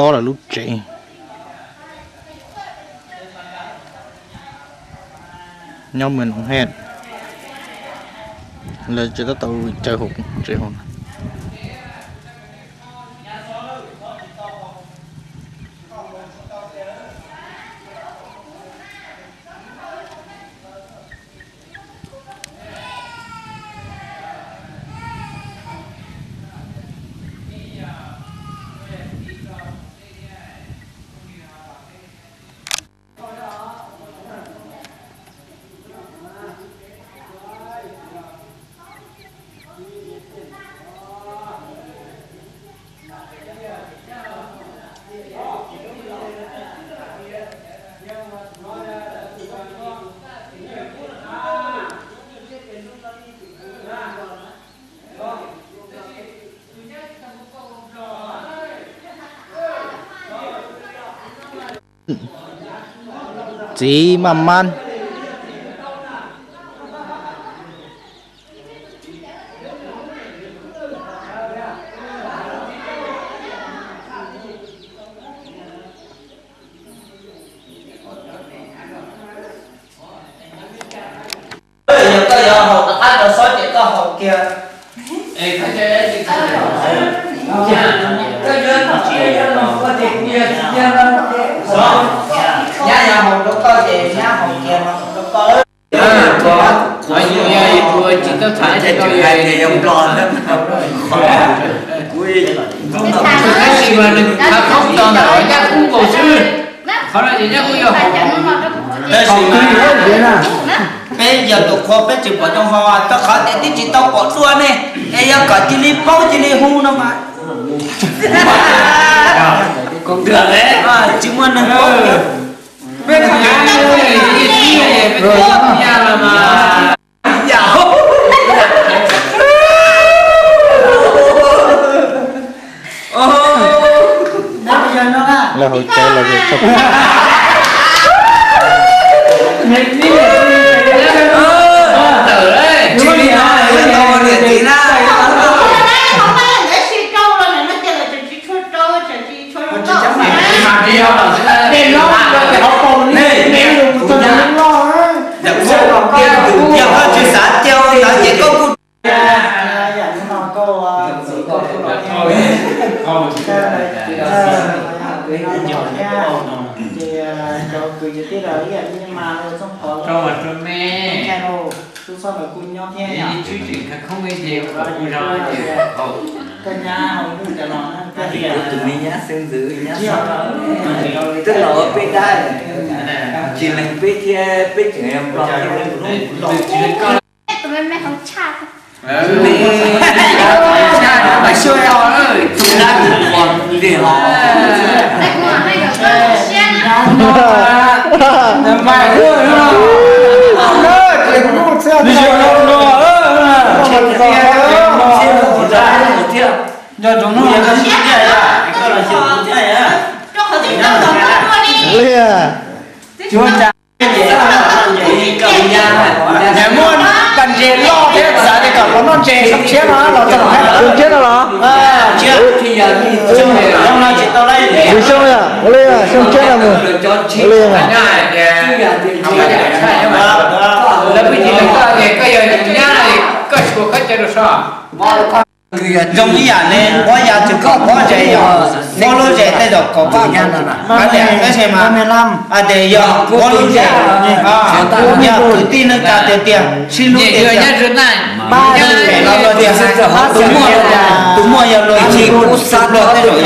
Tob lawv lub tsev nyob Mường Nông Hej, lawv tseem tab tom caw hauv tsev hauv. Txiv maj mab. Yog koj yuav haus rov qab rau xob ces koj haus kiag. Koj yuav, koj yuav no koj ces kuv yuav tsis cia no ces. Nyab yuav haus rau koj ces nyab haus kiag no rau koj. Tsis tau tham tab sis mas nws tham thoob tog ntawm nyab kub nkaus xwb. Qhov no ces nyab kuj yog. Tab sis mas peb yog tus qhua peb tsis pom zoo ho rau qhov tias twb tsis tau pom dua ne, es yog kom cia li paub cia li hu no mas tsis muaj neeg paub. Peb tham, peb tham mas. Lawv hauv tsev los yog tshaj. Yog koj tsis xav cia ntawd ces koj kuj Koj nyab hauv lub cov no, tus me nyab xeeb ntxwv nyab xeeb, twb los ua peb dab, tsis lees peb thiab peb tseem nplo thiab. Tus me me hauv tshaj. Lia, muaj pas ntses loj thiab xav tias kom los noj ntses xyoo tshiab no los txog los thiab no los. Xyoo tshiab no, ua li xyoo tshiab no mus, ua li. Zoo ib yam li muab ya tsis kom pob zes yog muab lub zes tej zaum kom vaj, tab sis mas tes yog muab lub zes, yog kwv tij neej tsa tiag tiag sib hlub tiag tiag, peb los luag tias tus muaj, tus muaj yog luag ib txhis, tus pluag tej zaum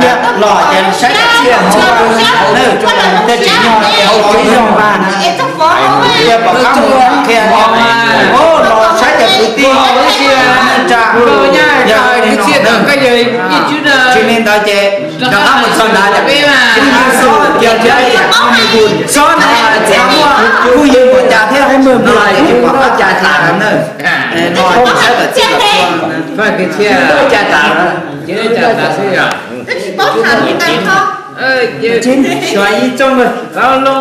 yog tus los ces saib tsis txhia hauv, tej tseem nyuag hauv tsev zoo mas, yog pom qab mus qhia, los saib cov kwv tij ib txhia neej tsa, yog tsis li ntawd ces rov qab mus txog nrad, tsis muaj xob, yog tsis xob na, muaj kuj yog ua cas thiab, no tsis pom qab cai tas lawm na. No saib kom txij kom txhua, cai tas lawm. Xyuas ib tsooj loo,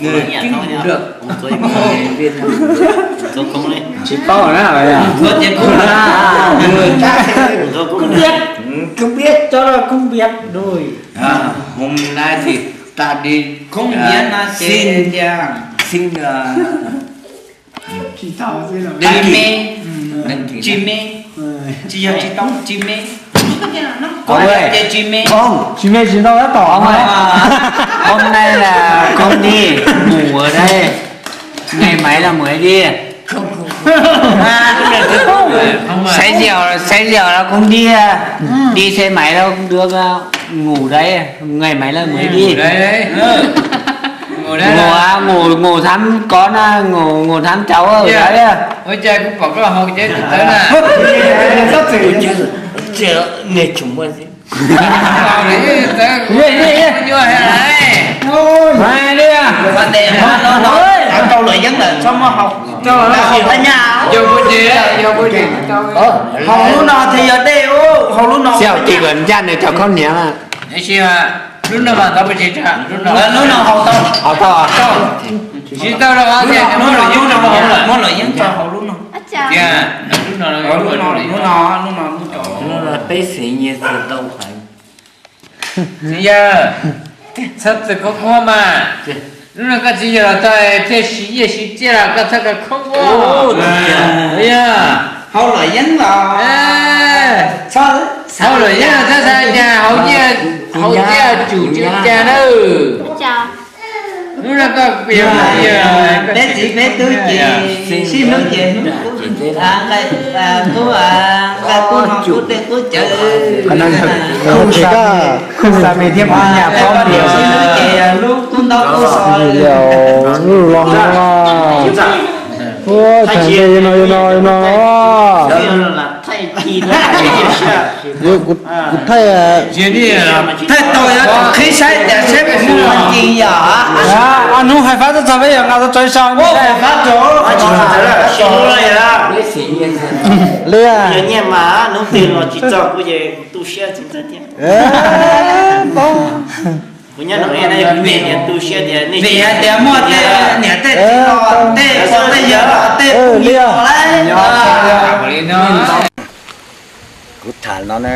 Người kinh được. Tsis paub na. Không biết. Không biết, cho là không biết rồi. À, hôm nay thì ta đi, không biết à, mà xin, xin, à, Jimmy. Đăng ký. Jimmy. Tsis yog tsis tau Jimmy. Ôi, Jimmy. Không, Jimmy tsis tau tab tom. Hôm nay là con đi ngủ ở đây. Ngày mai là mới đi. Sớm chiều, sớm chiều là con đi, đi xe máy đâu cũng được, ngủ đấy. Ngày mai là mới đi. Ngủ đấy. Ngủ đấy. Ngủ à, ngủ, ngủ thăm con à, ngủ, ngủ thăm cháu ở đấy à. Ôi trời, cũng bỏ cái hộp chết rồi đó. Ôi trời, này chúng mày Tau lawm yeeb lawm, txhob muab hau. Yog puas tseg, yog puas tseg. Hau lub no thiaj yog dej, hau lub no. Xyaum ces kom ncaj nws cov khaub hniav na. Lub no mas tau puas tseg tsa, lub no. Lub no hau tau. Hau tau. Tsis tau rau tias muab lwm yeeb rau hau lawm, muab lwm yeeb rau hau lub no. Tias lub no, lub no, lub no, lub no. Peb xeem nyias txawm tau heev. Txiv yawg, txhob txwm khaub khuab mas. Lub no koj txiv yawg los tau thiaj siv nyiaj siv txiaj los koj txhob khaub khuab. Yog hau lwm yeeb los, hau lwm yeeb los txhob xav cas hau nyiaj, hau nyiaj tsum tsw cas nawb. Hnub no koj, peb txiv peb tub ces sib hlub ces hnub qub, nqa qub no qub dej qub cawv. Khuj xa me thiab poj niam phob tias sib hlub ces lub qub ntaub qub xo. Lub los no, ua thaum ntej no no no. Kuv thaij, thaij tau yog qhib saib tias saib puas muaj ncig yom. Hnub hais fab txog peb yog nqa tau tso sau, hais fab tso. Li nyiaj mas hnub twg los tsis txog kuv ces tu siab tsis txawj tiag. Kuv nyob no ne, vim tias tu siab tias nej vim hais tias muaj tej niam tej txiv los tej pog tej yawg los tej phooj ywg los lawm. Kuv tham no na,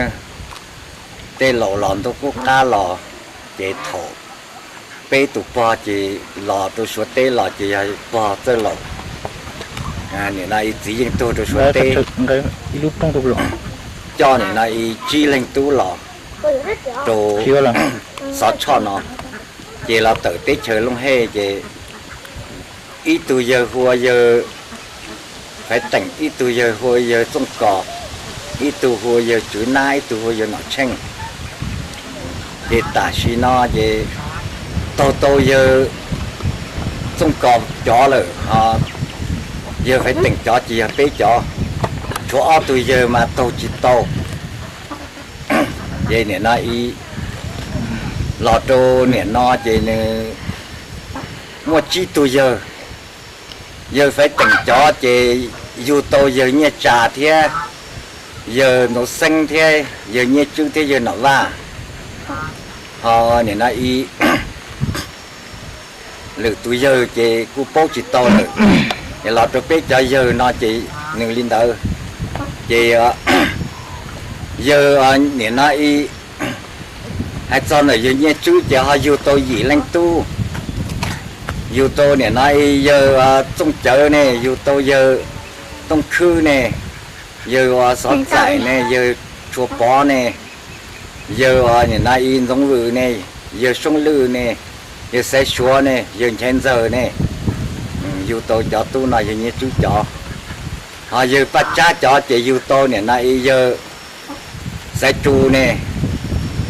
tej laus los ntuj qub qab los, ces thaum peb tus pog ces los rau Suav teb los ces yog pog Txawj Laus. Nim no ib txiv yeej tuag rau Suav teb, coj nim no ib tsib leeg tub los rau Xov Tshoj no, ces los tawm teb chaws Looj Hej ces ib tug yawg hu ua yawg Faiv Teem, ib tug yawg hu ua yawg Txooj Kos, ib tug hu ua yawg Tswv Nab, ib tug hu ua yawg Nom Tsheej. Ces tam sim no ces taug tau yawg Txooj Kos cov lawm, yawg Faiv Teem cov ces yog peb cov, tshuav ob tug yawg mas taug tsis tau. Ces nim no ib los rau nim no ces nws muaj tsib tug yawg. Yawg Faiv Teem cov ces yug tau yawg Nyiaj Tsa thiab yawg Ntxoov Xeeb thiab yawg Nyiaj Tswb thiab yawg Nom Vaj. Ho nim no ib lwm tus yawg ces kuj paub tsis tau lawm. Es los rau peb cov yawg no ces nws li ntawd. Ces yawg nim no ib hais txog ntawm yawg Nyiaj Tswb ces ho yug tau yim leej tub. Yug tau nim no ib yawg Txooj Cawv ne, yug tau yawg Tooj Khwb ne, yawg Xov Txaim ne, yawg Tshua Pov ne, yawg nim no ib Ntxoov Vwm ne, yawg Soob Lwj ne, yawg Xaiv Suav ne, yawg Nchaiv Ntxawg ne. Yug tau cov tub no yawg Nyiaj Tswb cov. Ho yawg Paj Tsab cov ces yug tau nim no ib yawg Xaiv Tsu ne,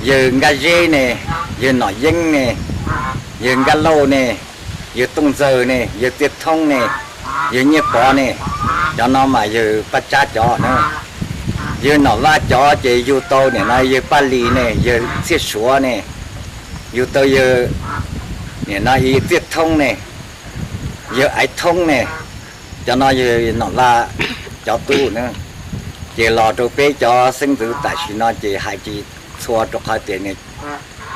yawg Nkaj Zeb ne, yawg Nom Yeeb ne, yawg Nkaj Lauj ne, yawg Tooj Ntxawg ne, yawg Txiaj Thoob ne, yawg Nyiaj Pov ne. Cov no mas yawg Paj Tsab cov na. Yawg Nom Vaj cov ces yug tau nim no yawg Paj Lis ne, yawg Txhiaj Suav ne, yug tau yawg nim no ib Txiaj Thoob ne, yawg Aiv Thoob ne. Cov no yawg Nom Vaj cov tub na. Ces los rau peb cov xeeb ntxwv tam sim no ces hais tsis txhua rau qhov tias nws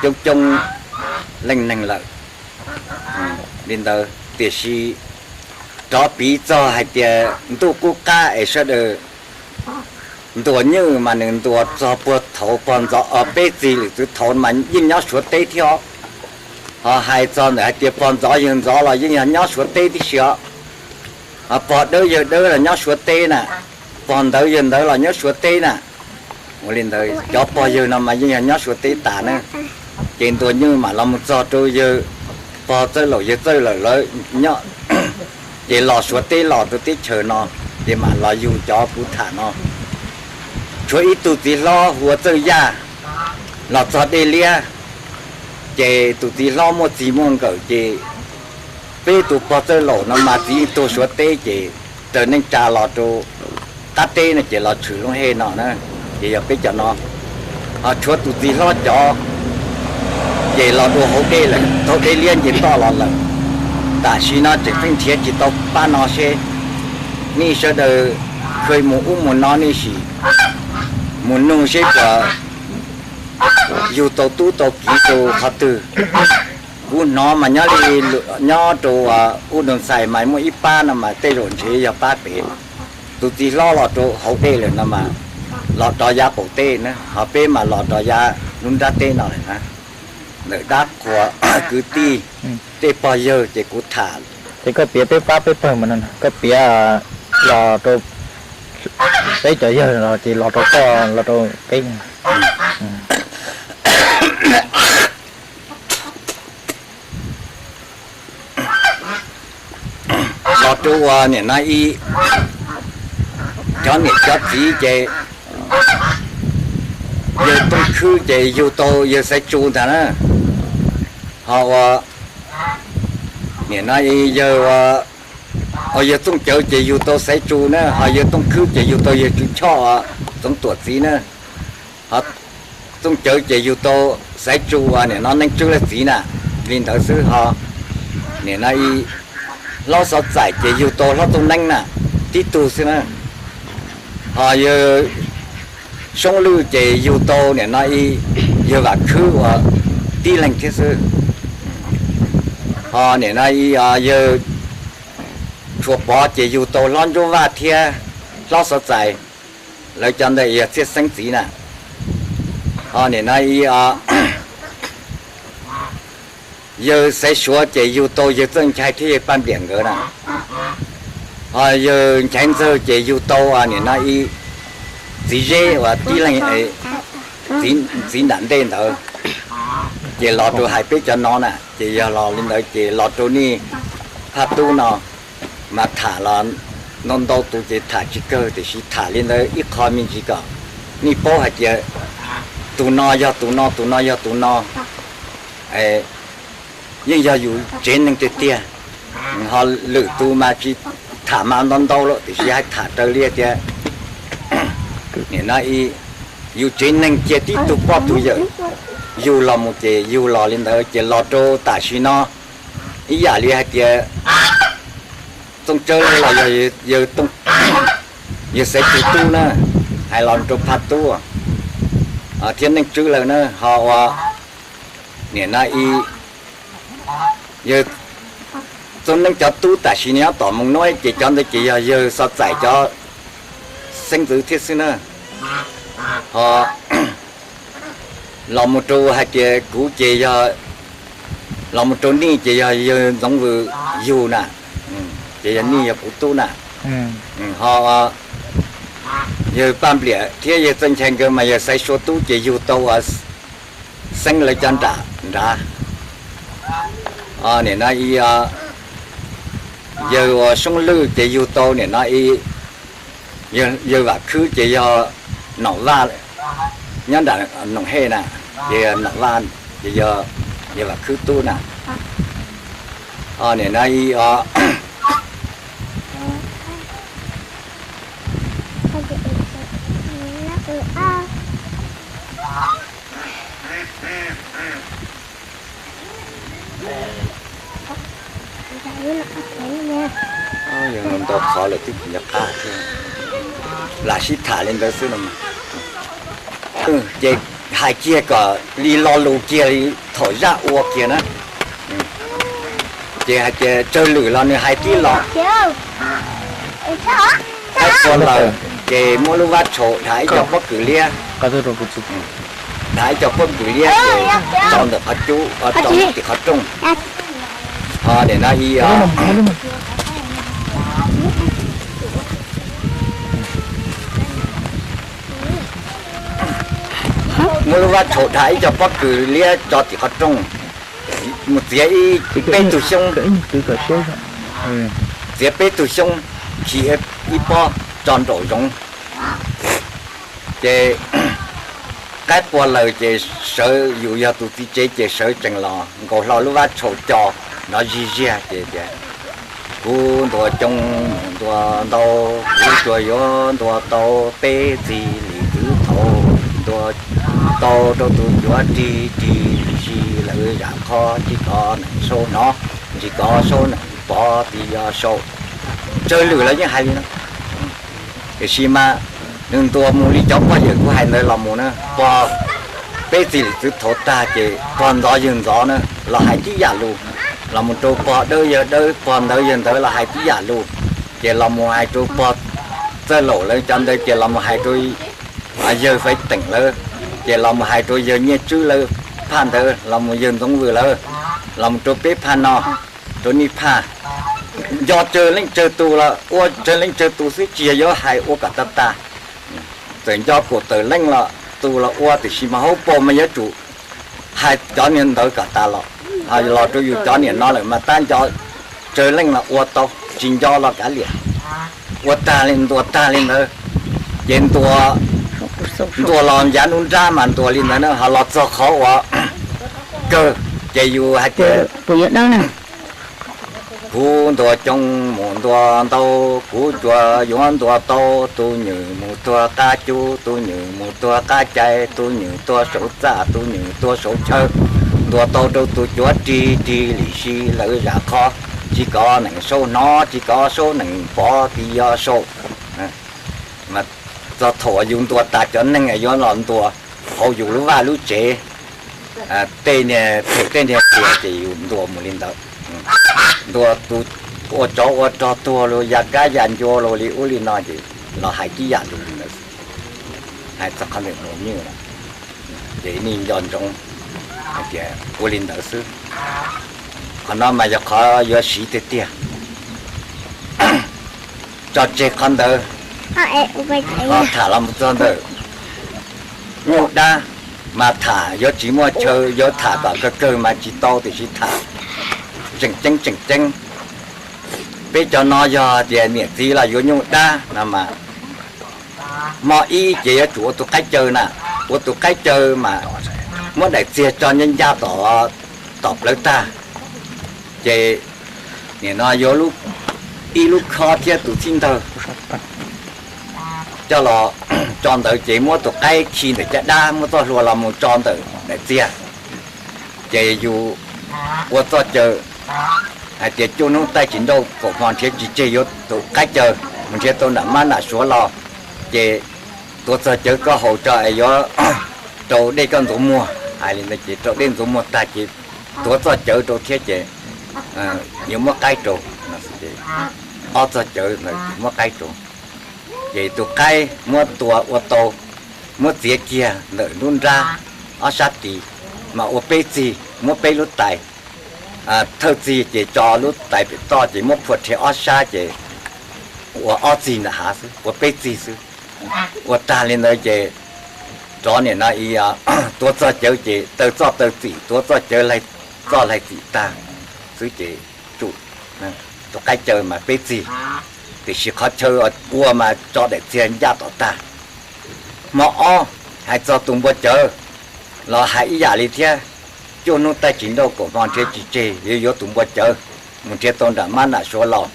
coob coob leej neeg lawm. Li ntawd tiam sis rov piv txog hais tias ntuj qub qab es sawv daws ntuas nywj mas nws ntuas txog puag thaum pog ntxov, peb txiv lwm txwv thaum mas yeej nyob Suav teb thiab os. Ho hais txog ntawm hais tias pog ntxov yawg ntxov los yeej yog nyob Suav teb tib si os. Ho pog dawb yawg dawb los nyob Suav teb na, pog ntawv yawg ntawv los nyob Suav teb na. Ua li ntawd cov pog yawg no mas yeej yog nyob Suav teb tas na. Ces ntuas nywj mam los mus txog rau yawg pog Txawj Laus yawg Txawj Laus lawv nyob, ces los Suav teb los rau teb chaws no, ces mam los yug cov kuv tham no. Tshuav ib tug txiv hlob hu ua Txawj Yaj los txog Dej Liab, ces tus txiv hlob muaj txij muaj nkawm ces peb tus pog Txawj Laus no mas txiv yeej tuag Suav teb ces raws neej tsa los rau qab teb no ces los tshwm Looj Hej no na. Ces yog peb cov no Ho tshuav tus txiv hlob cov ces los rau hauv dej lawm, taug dej liab nce toj los lawm. Tam sim no tseem pheej nrhiav tsis tau pab no seb nej sawv daws khw mus ub mus no nej sim mus nug seb puas yug tau tub tau kiv rau qhov twg. Kuv hnov mas nyob li nyob rau ub Nus Ntxhais mas muaj ib pab no mas tej zaum ntshe yog pab pem. Tus txiv hlob los rau hauv dej lawm no mas los rov yav qaum teb na, ho peb mas los rov yav lub nrab teb no lawm na. Ntawm dab qhuas kwv tij, tej pog yawg ces kuv tham. Ces koj piav peb pab peb pawg mas no, koj piav los rau peb cov yawg los ces los rau koj los rau peb. Los rau uas nim no ib cov niam cov txiv ces yawg Tooj Khwb ces yug tau yawg Xaiv Tsu ntag na. Ho ua nim no yawg, yawg Txooj Cawv ces yug tau Xaiv Tsu na, ho yawg Tooj Khwb ces yug tau yawg Tswv Choj Txoov Tuam txiv na. Ho Txooj Cawv ces yug tau Xaiv Tsu uas nim no Neej Tswb lawv txiv na. Li ntawd xwb ho nim no ib hlob Xov Txais ces yug tau hlob Txooj Neeb na, tib tug xwb na. Ho yawg Soob Lwj ces yug tau nim no ib yawg Vam Khwb uas tib leeg thiab xwb. Ho nim no ib yawg Tshuas Pov ces yug tau hlob Ntsuab Vaj thiab hlob Xov Txais, lawv cov ntawd yog txhiaj xeeb txiv na. Ho nim no ib yawg Xaiv Suav ces yug tau yawg Txawj Nchai thiab yawg Paj Npliam nkawd na. Ho yawg Nchaiv Ntxawg ces yug tau nim no ib txiv zeb uas tib leeg, txiv nram ntej ntawd. Ces los rau hais peb cov no na, ces yog los li ntawd ces los rau nej Phaj Tub no mas tham los ntau ntau tus ces tham tsis kawg, tiam sis tham li ntawd ib qho me ntsis kom nej paub hais tias tus no yog tus no, tus no yog tus no, yeej yog yus tsev neeg tiag tiag. Ho lwm tus mas tsis tham mas ntau ntau lawm, tiam sis hais tham raws li tias nim no yus tsev neeg cia tib tug poj tus yawm yug los mus ces yug los li ntawd ces los rau tam sim no ib yam li hais tias Txooj Tsawb los yog yawg Xaiv Tsu tub na, hais los rau Phaj Tub thiab Neej Tswb lawm na. Ho ua nim no ib yawg Txooj Neeb cov tub tam sim no nyob tom Moos Nuab ces cov ntawd ces yog yawg Xov Txais cov xeeb ntxwv thiab xwb na. Ho los mus rau hais tias kuv ces yog, los mus rau nej ces yog yawg Ntxoov Vwm yug na, ces yog nej yog kuv tub na. Ho yawg Paj Npliam thiab yawg Txawj Nchai nkawd mas yawg Xaiv Suav tub ces yug tau uas xeeb lawv cov nram nrad. Nim no ib yawg uas Soob Lwj ces yug tau nim no ib yawg Vam Khwb ces yog Nom Vaj, nyob nram Noom Hej na, ces Nom Vaj ces yog yawg Vam Khwb tub na. Nim no ib yog ntau qhov lawm twb tsis nco qab thiab, lam sib tham li ntawd xwb no. Ces hais kiag kom li lo lus kiag li thaum zaj ua kiag na. Ces hais tias tsawg lwm los nws hais tib los. Qaib qua lawm ces muab lub vab tshaum dhas ib co pob kws liab, dhas ib co pob kws liab ces tso ntawm qhov cub, tso tim qhov rooj. Ho nim no ib muab lub vab tshaum dhas ib co pob kws liab tso tim qhov rooj, mus txiav ib peb tug xyoob, txiav peb tug xyoob, khi ib pob tso nraum zoov. Ces qaib qua lawm ces sawv, yus yog tus txiv tsev ces sawv tsees los nkaus hlo lub vab tshaum co nrov zig ziag ces tias, kuv ntuas coo ntuas ntau, kuv tsuas yuav ntuas tau peb txiv li kwv thaum Ntuas tau rau tus cuav rig rig si lawv zam qho, tsis kov neem saub hnov, tsis kov saub neem pov, tis yog saum tsawg lwm lawv yeej hais li no. Tiam sis mas nws ntuas mus li cov pog yawm kuv hais ntawd los mus na, pog peb txij li txwv thaum tag ces pog ntxov yawg ntxov na los hais tib yam lus, los mus rau pog dawb yawg dawb, pog ntawd yawg ntawd los hais tib yam lus, ces los mus hais rau pog Txawj Laum lawv cov ntawd ces los mus hais rau yawg Faiv Teem lawv, ces los mus hais rau yawg Nyiaj Tswb lawv phaj ntawd, los mus yawg Ntxoov Vwm lawv, los mus rau peb phaj no, rau nej phaj. Nco tsawg leej tsawg tus los ua tsawg leej tsawg tus xwb, tsis yog yuav hais ua kom tas tas. Txawm nco kaum tawm leej los tus los ua, tiam sis mas hauv paus mas yuav tsum hais cov niag ntawd kom tas los, ho los rau yus cov niam no lawm mas tab nco tsawg leej los ua tau, tsis nco los kav liam. Ua tag li, ntuas tag li ntawd, ces ntuas, ntuas los yav nruab nrab mas ntuas li ntawd na, ho los txog qhov uas kawg ces yus hais tias, kuv ntuas coob mus ntuas ntau, kuv tsuas yuav ntuas tau tus nywm mus tuag qab cub, tus nywm mus tuag qab cai, tus nywm tuag saum txaj, tus nywm tuag saum chaw, ntuas tau rau tus cuav rig rig li si lawv zam qho, tsis kov neem saub hnov, tsis kov saub neem pov, tis yog saum. Mas txog thaum uas yus ntuas tas cov neeg yuav los ntuas hauv yus lub vaj lub tsev, tej niag phem tej niag tias ces yus ntuas mus li ntawd. Ntuas tus ua tsov ua rog tuag los, ya kab ya ncua los li ub li no ces los hais tib yam lus li ntawd. Hais txog qhov ntawm mus nyuj, ces nej nco ntsoov hais tias ua li ntawd xwb. Qhov no mas yog qhov yuav siv tiag tiag. Tso tseg qhov ntawd, ho tham los mus txog ntawm nyuj dab, mas tham yuav tsis muaj chaw, yuav tham kom kawg kawg mas tsis tau, tiam sis tham tseem ceeb tseem ceeb. Peb cov no yog tias niam txiv los yuav nyuj dab no mas, hmo ib ces yuav tsum ua tus qaib caw na, ua tus qaib caw mas muab daim txiag tso ncaj ncaj tom, tom plawv tag, ces nim no yuav ib lub khob thiab tus txhib ntawg coj los tso ntawd, ces muab tus qaib khi ntawm caj dab, muab txoj hlua los mus tso ntawm daim txiag. Ces yus ua txoj caw hais tias cuaj hnub taij tsis nrauj, kaum hmo nrhiav tsis tseg, yuav tus qaib caw mus nrhiav tau nram mab nram suav los, ces tuav txog cawv koj haus tso es yuav rau dej koj ntxuav muag. Hais li ntawd ces rau dej ntxuav muag tag ces tuav txoj cawv rau thiab ces yuav muab qaib rau. Ob txoj cawv ntawd muab qaib rau. Ces tus qaib muab tua ua tau, muab txiav kiag ntawm nruab nrab ob sab tid, mas ua peb txig, muab peb lub tais thawj txig ces tso lub tais pem toj ces muab phua rhe ob sab ces ua ob txig ntawm hav xwb, ua peb txig xwb. Ua tag li ntawd ces rov nim no tuav txoj cawv ces taw txoj taw txim, tuav txoj cawv laig txoj laig txim tag xwb ces tsum. Tus qaib caw mas peb txig, tiam sis qhov chaw ua mas tso daim txiag ncaj tom tag. Hmo ob hais txog tus npua cawv los hais ib yam li thiab, cuaj hnub taij tsis nrauj, kaum hmo nrhiav tsis tseg, yuav yuav tus npua cawv mus nrhiav tau nram mab nram suav los,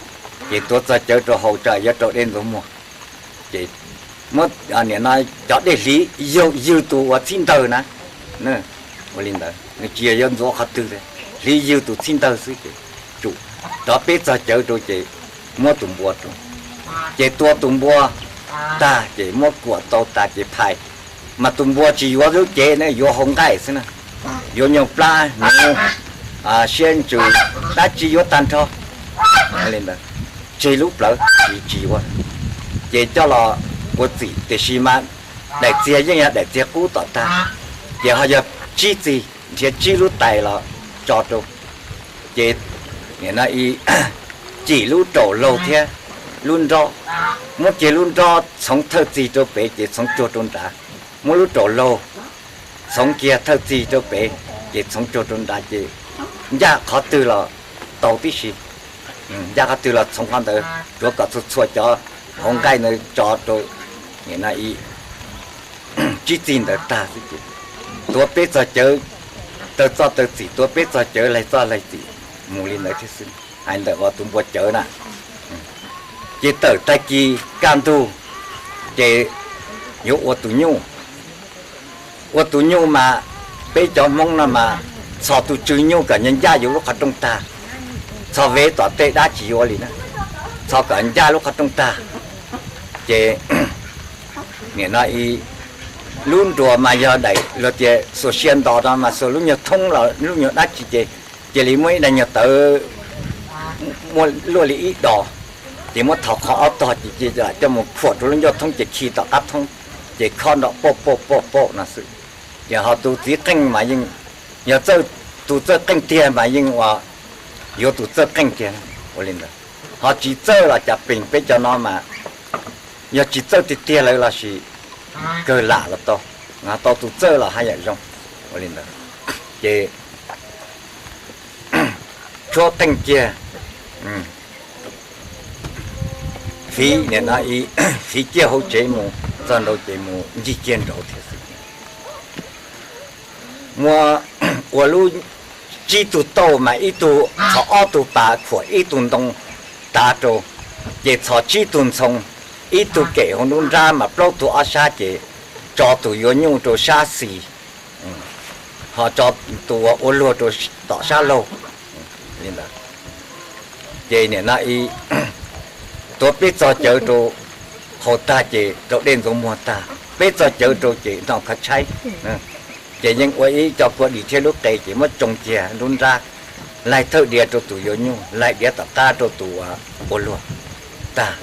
ces tuav txog cawv rau haus tso yuav rau dej ntxuav muag. Ces muab nim no cov dej hliv ywg tus uas txhib ntawg na, ua li ntawd nws tsis yog yuav ntxuav qhov twg, hliv ywg tus txhib ntawg xwb ces tsum. Rov peb txog cawv rau ces muab tus npua rau, ces tua tus npua tag ces muab kuam tau tag ces phais. Mas tus npua tsis yuav lub cev na, yuav hau nqaij xwb na, yuav nyuag plab hnyuv, siab ntsws, dab tsi yuav tag nrho. Tseg lub plawv tsis yuav, ces coj los ua txim, tiam sis mas daim txiag yeej yog daim txiag qub tom tag, ces ho yog tsib txig, nrhiav tsib lub tais los tso rau. Ces nim no cim lub raum laug thiab lub nrob, muab kiag lub nrob txhoov thawj txig rau pem ces txhoov tsuag rau nrad, muab lub raum laug txhoov kiag thawj txig rau pem ces txhoov tsuag rau nrad ces ncaj qhov twg los tau tib si. Ncaj qhov twg los txhoov qhov ntawd, tsuav kom txhua txhua cov hau nqaij ntawd tso rau nim no tsib txig ntawd tag xwb ces tuav peb txog cawv, taw txoj taw txim, tuav peb txog cawv laig txoj laig txim mus li ntawd thiab xwb. Hais ntawm uas tus npua cawv na, ces tawm tag kis kaj ntug ces yuav ua tus nyuj, Ua tus nyuj mas peb cov Hmoob no mas txhos tus tswv nyuj kom ncaj ncaj yuav lub qhov rooj tag, txhos vev tom tej dab tsis yuav li na, txhos kom ncaj lub qhov rooj tag. Ces nim no lub nruas mas yog daim luag tias xuas sia ntos no mas xuas lub nyuag thoob los lub nyuag dab tsi ces cia li muaj ib daim nyuag tawv muaj luaj li ib dos, ces muab thov qhov ob tog ces cia coj mus khuam rau lub ncauj thoob ces khi tom qab thoob, ces khob nrov pauj pauj pauj pauj no xwb. Ces ho tus txiv qeej mas yeej, yog txawj, tus txawj qeej tiag mas yeej ua yuav tus txawj qeej tiag, ua li ntawd. Ho tsis txawj los cas pes peb cov no mas yog tsis txawj tiag tiag lawm lossis kawg lam los tau, tau tus txawj los haj yam zoo, ua li ntawd. Ces tshuab qeej kiag, fiv, fiv kiag hauv tsev mus txog nraud ces mus ncig kiag nraud thiab xwb. Muab ua lub tsib tug tauj mas ib tug txhos ob tug pas khuam ib tug ntoo tav rau, ces txhos tsib tug ntxhoo, ib tug kem hauv nruab nrab mas plaub tug ob sab ces tso tus yuav nyuj rau sab xis, ho tso tus ua luag rau tom sab laug li ntawd. Ces nim no tuav peb txog cawv rau haus tag ces rau dej ntxuav muag tag, peb txog cawv rau ces noj khav tshaib. Ces yeej ua ib co kua dis thiab lub qe ces muab tsoo kiag nruab nrab, laig thawj diav rau tus yuav nyuj, laig diav tom qab rau tus ua luag tag.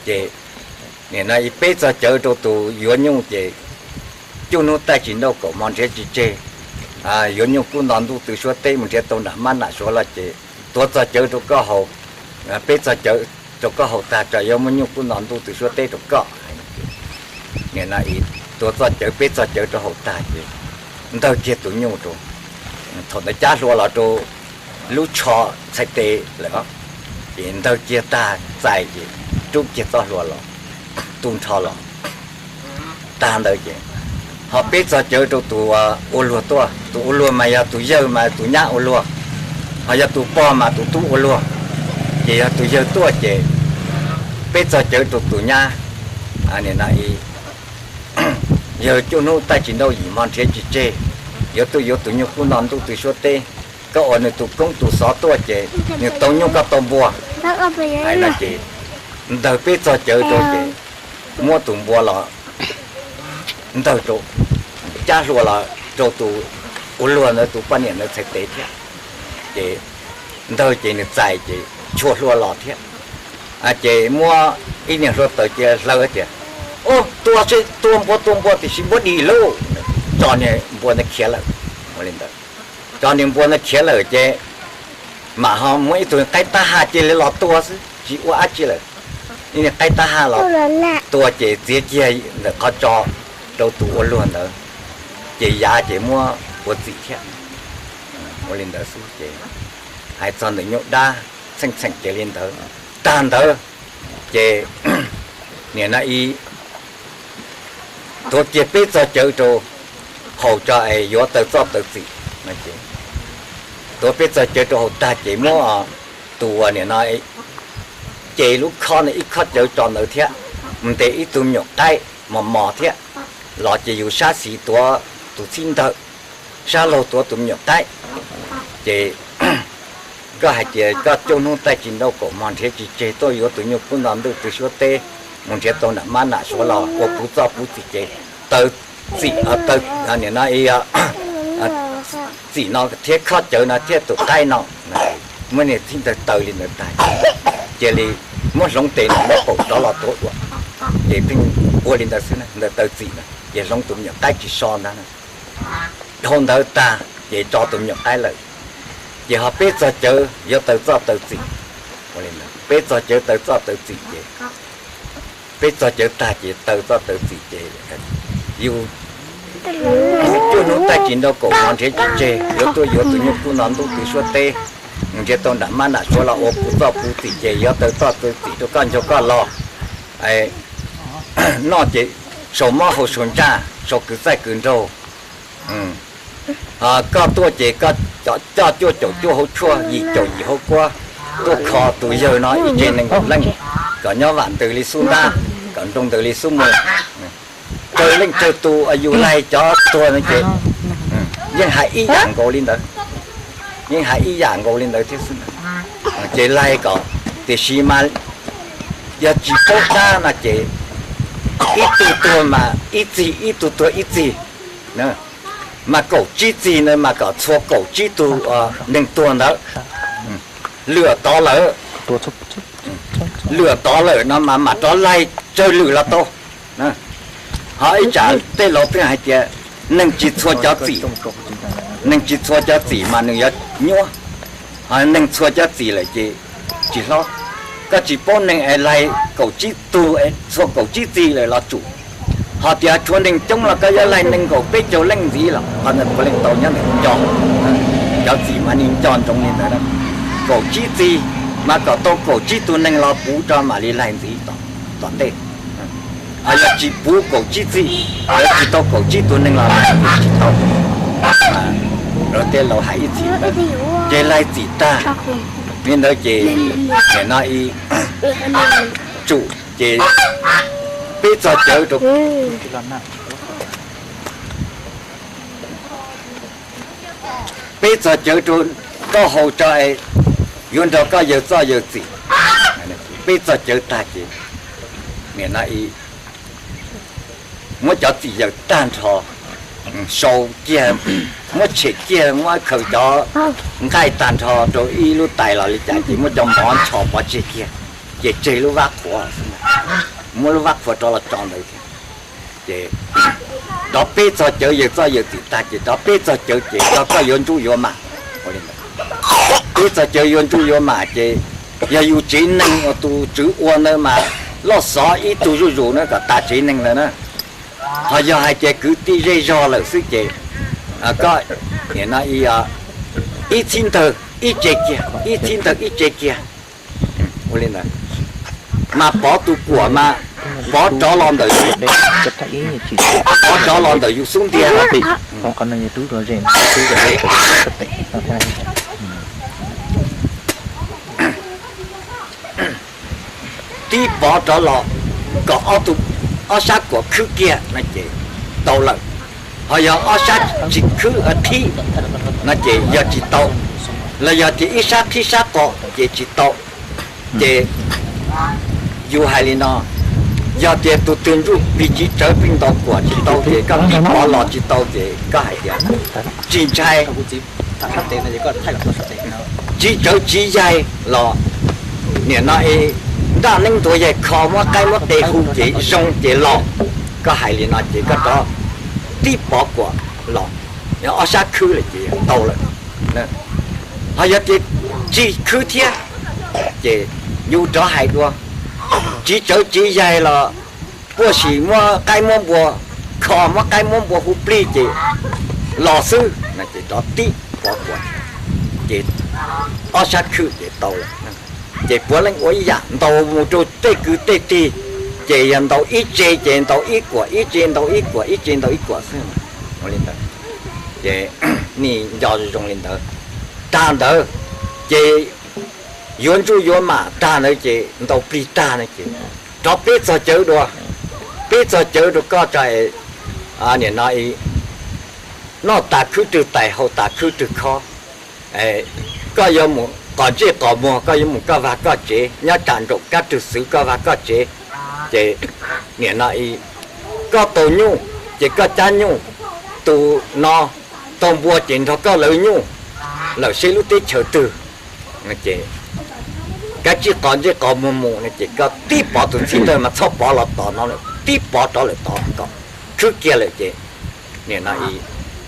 Ces nim no peb txog cawv rau tus yuav nyuj ces cuaj hnub taij tsis nrauj kaum hmo nrhiav tsis tseg, yuav nyuj kub nto ntuj tw suab teb mus nrhiav tau nram mab nam suav los ces tuav txog cawv rau koj haus, peb txog cawv rau koj haus tag tso yuav muaj nyuj kub nto ntuj tw suab teb rau koj. Nim no tuav txog cawv peb txog cawv rau haus tag ces ntawg kiag tus nyuj rau, thaum ntawd cab hlua los rau lub tsho txhais tes lawm, ces ntawg kiag tag txais ces rub kiag txoj hlua los, tu nrho los. Tag ntawd ces ho peb txog cawv rau tus ua luag tuaj, tus ua luag mas yog tus yawg mas tus nyab ua luag, ho yog tus pog mas tus tub ua luag. Ces yog tus yawg tuaj ces peb txog cawv rau tus nyab, nim no yawg cuaj hnub taij tsis nrauj yim hmo nrhiav tsis tseg, yuav tuaj yuav tus nyuj kub nto ntuj tw suab teb, koj ua nws tus koob tus xov tuaj ces nws tau nyuj koj tau npua. Hais no ces ntawg peb txog cawv rau ces muab tus npua los ntawg rau, cab hlua los rau tus ua luag ntawd tus poj niam ntawd txhais tes thiab. Ces ntawg ces nws txais ces tshua hlua los thiab. Ces muab ib niag hlua taws cia hlaw tias, Ub, tua seb, tua npua tua npua tiam sis npua dim lauj. Tso niag npua ntawd khiav lawm. Ua li ntawd, tso niag npua ntawd khiav lawm ces mam ho muab ib tug qaib tab ha cia li los tua xwb tsis ua dab tsi lawm. Ib niag qaib tab ha los tua ces txiav kiag ntawm qhov tso rau tus ua luag ntawd, ces yav ces muab ua txim thiab. Ua li ntawd xwb ces hais txog ntawm nyuj dab txheej txheem ces li ntawd. Tag ntawd ces nim no ib tuav kiag peb txog cawv rau haus tso es yuav taws txoj taws txim. Tuav peb txog cawv rau haus tag ces muab tus uas nim no ces lub khob no ib khob cawv tso ntawd thiab, ntes ib tug me nyuam qaib mos mos thiab, los ces yus sab xis tuav tus txhib ntawm, sab laug tuav tus me nyuam qaib. Ces koj hais tias koj cuaj hnub taij tsis nrauj kaum hmo nrhiav tsis tseg tuaj yuav tus nyuj kub nto ntuj tw suab teb mus nrhiav tau nram mab nam suav los ua puv txoj puv txim ces taws txim, nim no txim no thiab khob cawv no thiab tus qaib no, muab niag txhib ntawd taws li ntawd tag, cia li muab hloov tes no muab paum rov los tuav dua. Ces pheej ua li ntawd xwb, ntawd taws txim na ces hloov tus me nyuam qaib tsis so ntag. Dhau ntawd tag ces tso tus me nyuam qaib lawm. Ces ho peb txog cawv yuav taws txoj taws txim. Peb txog cawv taws txoj taws txim ces peb txog cawv tag ces taws txoj taws txim ces yus cuaj hnub taij tsis nrauj kaum hmo nrhiav tsis tseg yuav tuaj yuav tus nyuj kub nto ntuj tw suab teb mus nrhiav tau nram mab nam suav los ua puv txoj puv txim ces yuav taws txoj taws txim rau koj ncaug koj los. Noj ces sau mob hau sau ntsaj, sau kwv txaij kwv nraug. Koj tuaj ces koj coj cuaj caum cuaj hauv tshuaj, yim caum yim hauv kuab, tuaj kho tus yawg no ib tse nees nkaum leej, kom nyob vam ntws li xub ntab, kom nroo ntws li xub mu, raws Leej twg tus yus laig cov tuag no ces yeej hais ib yam nkaus li ntawd, yeej hais ib yam nkaus li ntawd thiab xwb. Ces laig kom, tiam sis mas yog tsis paub qab no ces ib tug tuag mas ib txig, ib tug tuag ib txig, mas kaum tsib txig na mas kom txhua kaum tsib tug neeg tuag ntawd lwm tod lawm, lwm tod lawm no mas mam rov laig tsawg lwm los tau. Ho ib tsam tej laus pheej hais tias neeg tsis txhua cov txim, neeg tsis txhua cov txim mas nws yuav nyuaj, ho neeg txhua cov txim lawm ces tsis hlob. Koj tsis paub neeg es laig kaum tsib tug, txhua kaum tsib txig lawm los tsum. Ho tias tshuav neeg coob los koj yuav laig nees nkaum peb caug leej ntxiv los ho puav leej tau nyob nco, cov txim mas nws nco ntsoov li ntawd. Kaum tsib txig mas kom tau kaum tsib tug neeg los puv rau mam li laig ntxiv tom ntej. Ho yog tsis puv kaum tsib txig, yog tsis tau kaum tsib tug neeg los laig tsis tau. Tej laus hais ib txhis, ces laig txim tag li ntawd ces nim no tsum ces peb txog cawv rau, peb txog cawv rau koj haus tso es yuav nrog koj yawg txoj yawg txim. Peb txog cawv tag ces nim no muab cov txim yawm tag nrho, sau kiag, muab tshem kiag, muab khaws cov nqaij tag nrho rau ib lub tais los li cas ces muab cov mov ncho pov tseg kiag, ces tseg lub vab qhuav, muab lub vab qhuav rov los tso ntawd thiab. Ces rov peb txog cawv yawg txoj yawg txim tag ces rov peb txog cawv ces rau koj yuav ntsuj yuav mam. Peb txog cawv yuav ntsuj yuav mam ces yog yus tsev neeg uas tus tswv ua ntawd mas loj xov ib tug zuj zus na kom tas tsev neeg ntawd na. Ho yog hais tias kwv tij zej zog lawm xwb ces koj nim no ib txhib ntawg ib tse kiag, ib txhib ntawg ib tse kiag. Ua li ntawd mas pov tus kuam mas pov rov los ntawm, pov rov los ntawm yus xub ntiag. Tib pov rov los kom ob sab kuam khwb kiag no ces tau lawm. Ho yog ob sab tsis khwb qhib no ces yog tsis tau, los yog tias ib sab qhib sab qos ces tsis tau. Ces yus hais li no, yog tias tus twg ntsuj plig tsis tsawv plig ntaus kuam tsis tau ces koj tib pov los tsis tau ces koj hais tias tsis ntshai, tsis tsawv tsis yaig los nim no nraj neeb ntuag yaig kho muab qaib muab qe hu ces zoo ces los, koj hais li no ces koj rov tib pov kuam los, ob sab khwb lawm ces tau lawm. Ho yog tias tsis khwb thiab ces yus rov hais dua, tsis tsawv tsis yaig los puaj sim muab qaib muab npua kho muab qaib muab npua hu plig ces los xwb no ces rov tib pov kuam ces ob sab khwb ces tau lawm. Ces puav leej ua ib yam ntaus mus rau tej kwv tej tij, ces yog ntaus ib tse ces ntaus ib kuam, ib tse ntaus ib kuam, ib tse ntaus ib kuam xwb. Ua li ntawd ces nej nco zoo li ntawd. Tag ntawd ces yuav ntsuj yuav mam tag ntawd ces ntaus plig tag ntawd ces rov peb txog cawv dua, peb txog cawv rau koj tso, nim no noj tas khwb rwg tais haus tas khwb rwg khob, koj yuav mus qos ntsej qos muag, koj yuav mus koj vag koj tsev, nyob tsam nraum kab rwg xwv koj vag koj tsev. Ces nim no koj tau nyuj ces koj cab nyuj, tus no tau npua ces nrog koj lawv nyuj lawm seb lub teb chaws twg. Ces kab tsij qos ntsej qos muag mus no ces koj tib pov tus txhib ntawd mas txhob pov los tom no lawm, tib pov rov lawm tod kom khwb kiag lawm ces nim no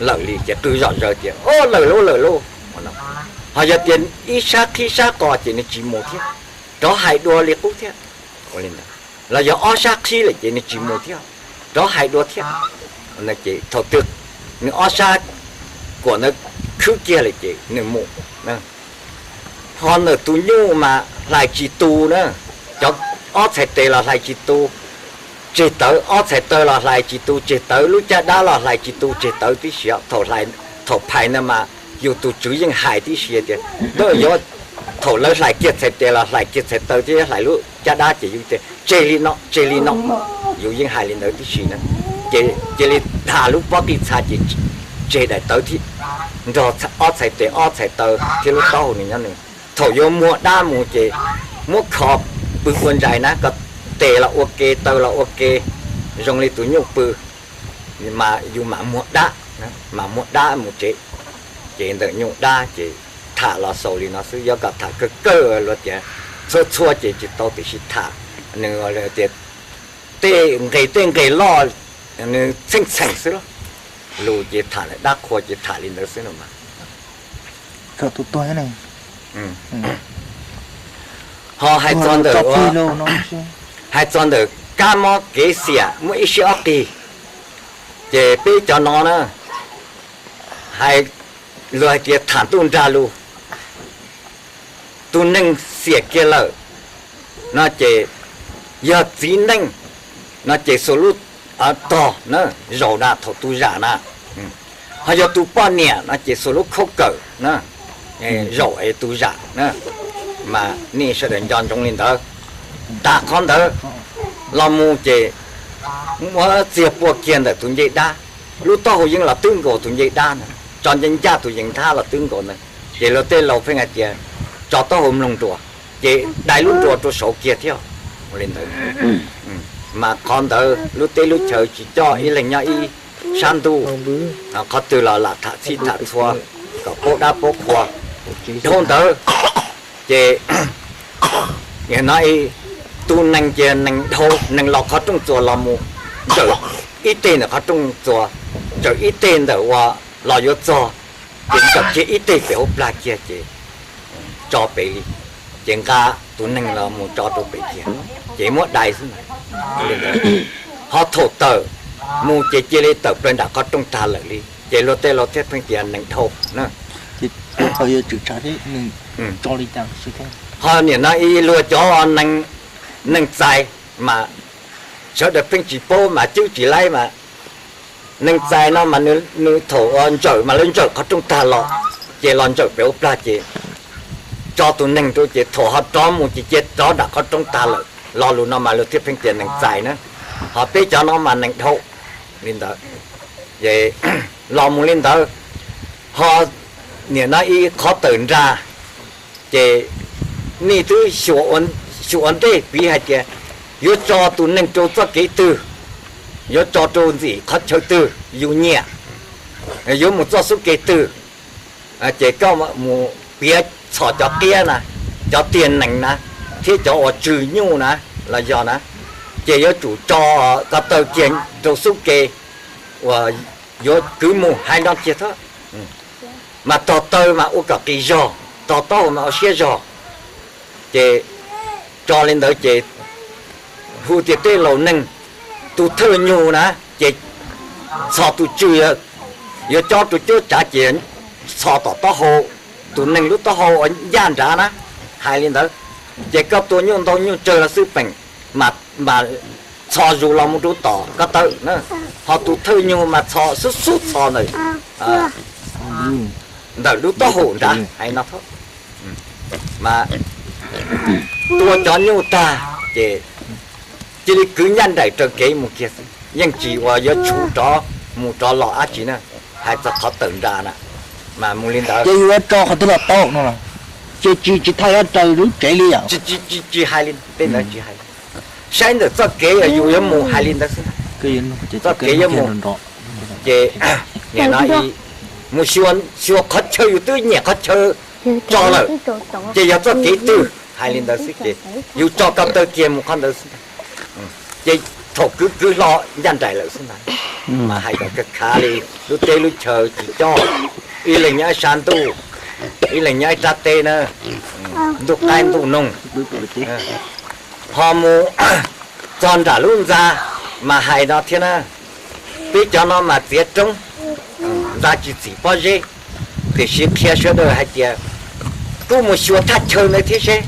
lawm li ces qw zom zaws tias o lawm lauj lawm lauj. Ho yog tias ib sab qhib sab qos ces nws tsis mus thiab, rov hais dua li qub thiab. Ua li ntawd los yog ob sab qhib lawm ces nws tsis mus thiab, rov hais dua thiab. Ces thaum twg nws ob sab kuam ntawd khwb kiag lawm ces nws mus. Ho ntawm tus nyuj mas hlais tsis tu na, cov ob txhais tes los hlais tsis tu tseg tawv, ob txhais taw los hlais tsis tu tseg tawv, lub caj dab los hlais tsis tu tseg tawv tib si. Thaum phais ntawd mas yus tus tswv yeej hais tib si tias, yuav, thaum lawv hlais kiag txhais tes los hlais kiag txhais taw thiab hlais lub caj dab ces yus tias tseg li no, tseg li no, yus yeej hais li ntawd tib si na. Ces cia li tham lub pob qij txha ces tseg daim tawv thiab, nrog ob txhais tes ob txhais taw thiab lub taub hau nws nyob nws. Thaum yuav muag dab mus ces muab kho pw ua ntsais na, koj tes los ua ke taw los ua ke, zoo li tus nyuj pw, mas yus mam muag dab, mam muag dab mus tsev. Ces ntawm nyuj dab ces tham los xaus li no xwb, yuav kom tham kawg kawg luag tias txhua txhua ces tsis tau, tiam sis tham nws tias tej nqe tej nqe loj nws txheej txheem xwb los, lus ces tham dab qhua ces tham li ntawd xwb no mas. Ho hais txog ntawm, hais txog ntawm kab mob kev xiam muaj ib siab ob qig, ces peb cov no na, hais, luag hais tias tham ntuj nrag lus, tus neeg xiam kiag lawm no ces yog txiv neej no ces xuas lub tog na, zaum na thaum tu zam na. Ho yog tus poj niam no ces xuas lub khaub kawm na, zaum es tu zam na. Mas nej sawv daws nco ntsoov li ntawd. Tag qhov ntawd los mus ces muab txiag pua kiag ntawm tus ncej dab, lub taub hau yeej los twb nkaus tus ncej dab na, tso ncaj ncaj tus yees nthab los twb nkaus ntawd. Ces luag tej laus pheej hais tias tso taub hau mloog nruas, ces dai lub nruas rau saud kiag thiab. Ua li ntawd, mas qhov ntawd lub teb lub chaw tsis coj, ib leeg nyob ib sab ntuj, qhov twg los lam tham txhij tham txhua kom paub dab paub qhua. Dhau ntawd ces no tus neeg ces neeg dhau, neeg los qhov rooj txuas los mus, ntsawm ib teg ntawm qhov rooj txuas, ntsawm ib teg ntawm uas los yuav txog, ces ntsawm kiag ib teg pem hauv plag kiag ces tso pem li, ces nqa tus neeg los mus tso rau pem kiag, ces muab dai xwb. Ho thaum tawm mus ces cia li tawm plaws nram qhov rooj tag lawm li, ces luag tej laus thiaj pheej tias neeg dhau na. Ho nim no ib luag cov neeg txais mas sawv daws pheej tsis paub mas cwb tsis laib mas, neeg txais no mas nws thaum ntsawm mas lawv ntsawm qhov rooj tag los, ces los ntsawm pem ua plag ces tso tus neeg rau ces thaum ho rov mus ces cia rov nram qhov rooj tag lawm. Lo lus no mas luag thiaj pheej tias neeg txais na. Ho peb cov no mas neeg dhau li ntawd. Los mus li ntawd, ho nim no ib qhov tawm nra, ces nej twb xyuas ua ntej piv hais tias yuav tso tus neeg rau txoj kev twg, yuav tso rau ntxim qhov chaw twg yus nyiam, yuav mus txoj xub kev twg, ces koj mus piav txhom cov qiab na, cov tiag nees na, thiab cov uas tswm nyuj na los yog na, ces yuav tsum tso ko taw kiag rau xub ke uas yuav kwv mus hais no kiag thiab. Mas tog taw mas ua kom qis zog, tog taub hau mas ua siab zog. Ces tso li ntawd ces hu tias tej laus neeg, tus thawj nyug na, ces txhos tus tswm, yuav cob rau cuab tsav ces txhos tom taub hau, tus neeg lub taub hau uas ncaj nrad na, hais li ntawd. Ces koj tua nyuj ntau nyuj tsawg los xwb peem, mas txhos zus los mus rau tom ko taw na. Ho tus thawj nyug mas txhos xub xub txhos ntawm, ntawm lub taub hau nrad hais no. Mas tua cov nyuj tag ces cia li kwv ncaj nraim raws kev mus kiag xwb, yeej tsis uas yuav tshuv rov mus rov los dab tsi na. Hais txog qhov tawm nra na, mas mus li ntawd. Ces yus yuav tso qhov twg los tau no, ces tsis tsis thaij yuav raws lub tsev li yom? Tsis hais li, tej ntawd tsis hais li. Saib ntawm txoj kev yus yuav mus hais li ntawd xwb. Txoj kev yuav mus, ces nim no mus xyuas qhov chaw yus twb nyiam qhov chaw tso lawm, ces yog txoj kev twg hais li ntawd xwb ces yus tso ko taw kiag mus qhov ntawd xwb ntag. Ces thaum kwv kwv hlo ncaj nraim lawm xwb ntag. Mas hais kom khav li, lub teb lub chaw tsis coj, ib leeg nyob ib sab ntuj, ib leeg nyob ib rab teb na, ntuj qaib ntuj noog. Ho mus txog nram lub ntxa mas hais no thiab na, peb cov no mas txiav roob, ntxa tsis txim pob zeb, tiam sis qhia sawv daws hais tias kuj mus xyuas thaj chaw ntawd thiab seb,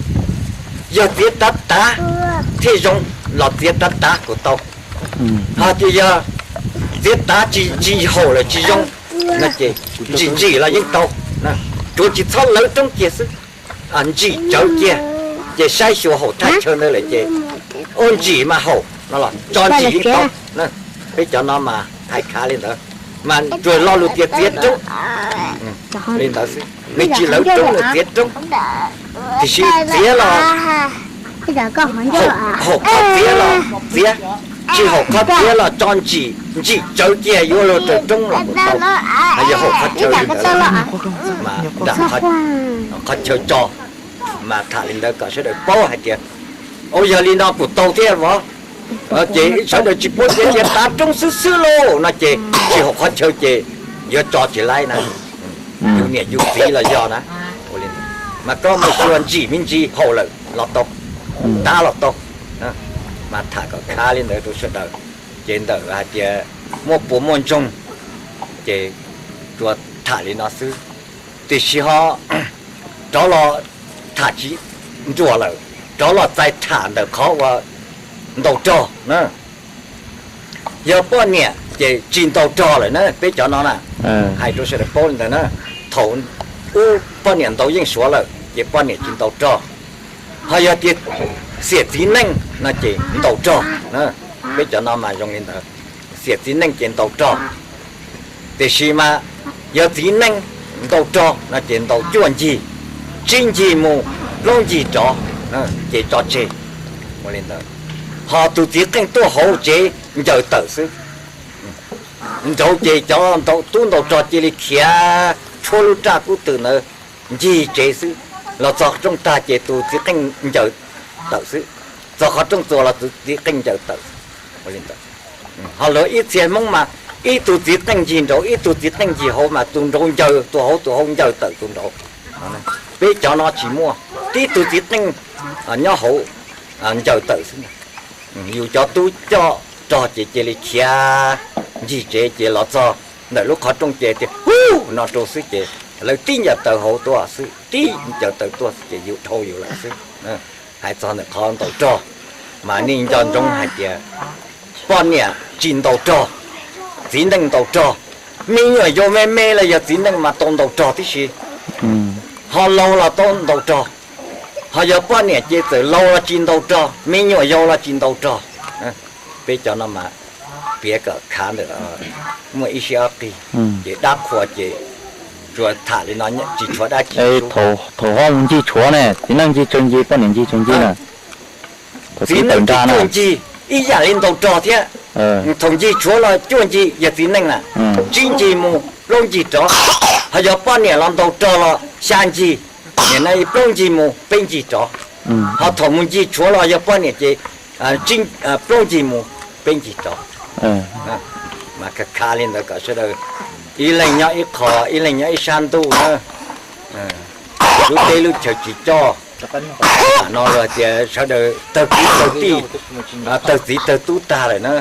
yog txiav tav tav thiaj zoo los txiav tav tav kuj tau. Ho tias yog txiav tav tsis haum lawm tsis zoo no ces ntsim ntsim los yeej tau, tsuav tsis txhob lawv roob kiag xwb, ntsim tsawv kiag, ces saib xyuas haum thaj chaw ntawd lawm ces ua ntsim mas haum no los tso ntsim yeej tau. Peb cov no mas hais khav li ntawd, mas tsuas lo lus tias txiav roob li ntawd xwb, nws tsis lawv roob los txiav roob. Tiam sis txiav los haum qhov txiav los txiav, tsis haum qhov txiav los tso ntsim, ntsim tsawv kiag yuav luag raws roob los kuj tau, yog haum qhov chaw li ntawd mas nram qhov chaw tso, mas tham li ntawd kom sawv daws paub hais tias, o, yog li no kuj tau thiab os. Ces sawv daws tsis paub tias tias tav roob xwb xwb lauj no ces tsis haum qhov chaw ces yuav tso tsis laib na. Yus niam yus txiv los yog na, mas koj mus xyuas ntsim me ntsis haum lawm los tau, tav los tau, mas tham kom khav li ntawd rau sawv daws. Ces ntawm hais tias muaj puas muaj ntsoog ces tsuas tham li no xwb, tiam sis ho rov los tham tsis nruam lawm, rov los txais tham ntawm qhov uas ntaus rog na. Yog poj niam ces tsis ntaus rog lawm na, peb cov no na, hais rau sawv daws paub li ntawd na. Thaum ub poj niam ntaus yeej suav lawm ces poj niam tsis ntaus rog. Ho yog tias xiam txiv neej no ces ntaus rog. Peb cov no mas zoo li ntawd, xiam txiv neej ces ntaus rog. Tiam sis mas yog txiv neej ntaus rog no ces ntaus cuaj ncig, tsib ncig mus, plaub ncig rov, ces tso tseg. Ho tus txiv qeej tuaj hauv tsev ncaws tawm xwb. Nraud ces cov tub ntaus rog cia li khiav tshuab lub raj kub twm ntawd ncig tsev xwb, los txog rooj tag ces tus txiv qeej ncaws tawm xwb, txog qhov rooj txuas los tus txiv qeej ncaws tawm. Ho luag ib txhia Hmoob mas ib tug txiv qeej ncig nraud ib tug txiv qeej ncig hauv mas tus nraud ncaws tus hauv, tus hauv ncaws tawm tus nraud. Peb cov no tsis muaj, tib tug txiv qeej nyob hauv ncaws tawm xwb. Yus cov tub coj rog ces cia li khiav ncig tsev ces los txog ntawm lub qhov rooj ces tias hu no rau xwb ces lawv tib ncaws taw hauv tuaj xwb, tib ncaws taw tuaj xwb ces yus dhau yus lawm xwb. Hais txog ntawm qhov ntaus rog, mas nej nco ntsoov hais tias poj niam tsis ntaus rog, txiv neej ntaus rog. Me nyuam yaus me me los yog txiv neej mas tau ntaus rog tib si, ho laus los tau ntaus rog. Ho yog poj niam ces txawm laus los tsis ntaus rog, me nyuam yaus los tsis ntaus rog. Peb cov no mas piav kom khav ntawm muaj ib sib ob qig, ces dab qhuas ces tsuas tham li no tsis tshuav dab tsi. Thaum ho mus ncig tshuav ne, txiv neej ncig tsawg ncig, poj niam ncig tsawg ncig na? Txiv neej ncig cuaj ncig ib yam li ntaus rog thiab. Thaum ncig tshuav los cuaj ncig yog txiv neej na, tsib ncig mus plaub ncig rov. Ho yog poj niam los ntaus rog los xya ncig, nim no plaub ncig mus peb ncig rov. Ho thaum mus ncig tshuav los yog poj niam ces plaub ncig mus peb ncig rov. Mas khav khav li ntawd kom sawv daws ib leeg nyob ib qho, ib leeg nyob ib sab ntuj na. Lub teb lub chaw tsis coj, no tias sawv daws tawg kwv tawg tij, tawg txiv tawg tub tag lawm na,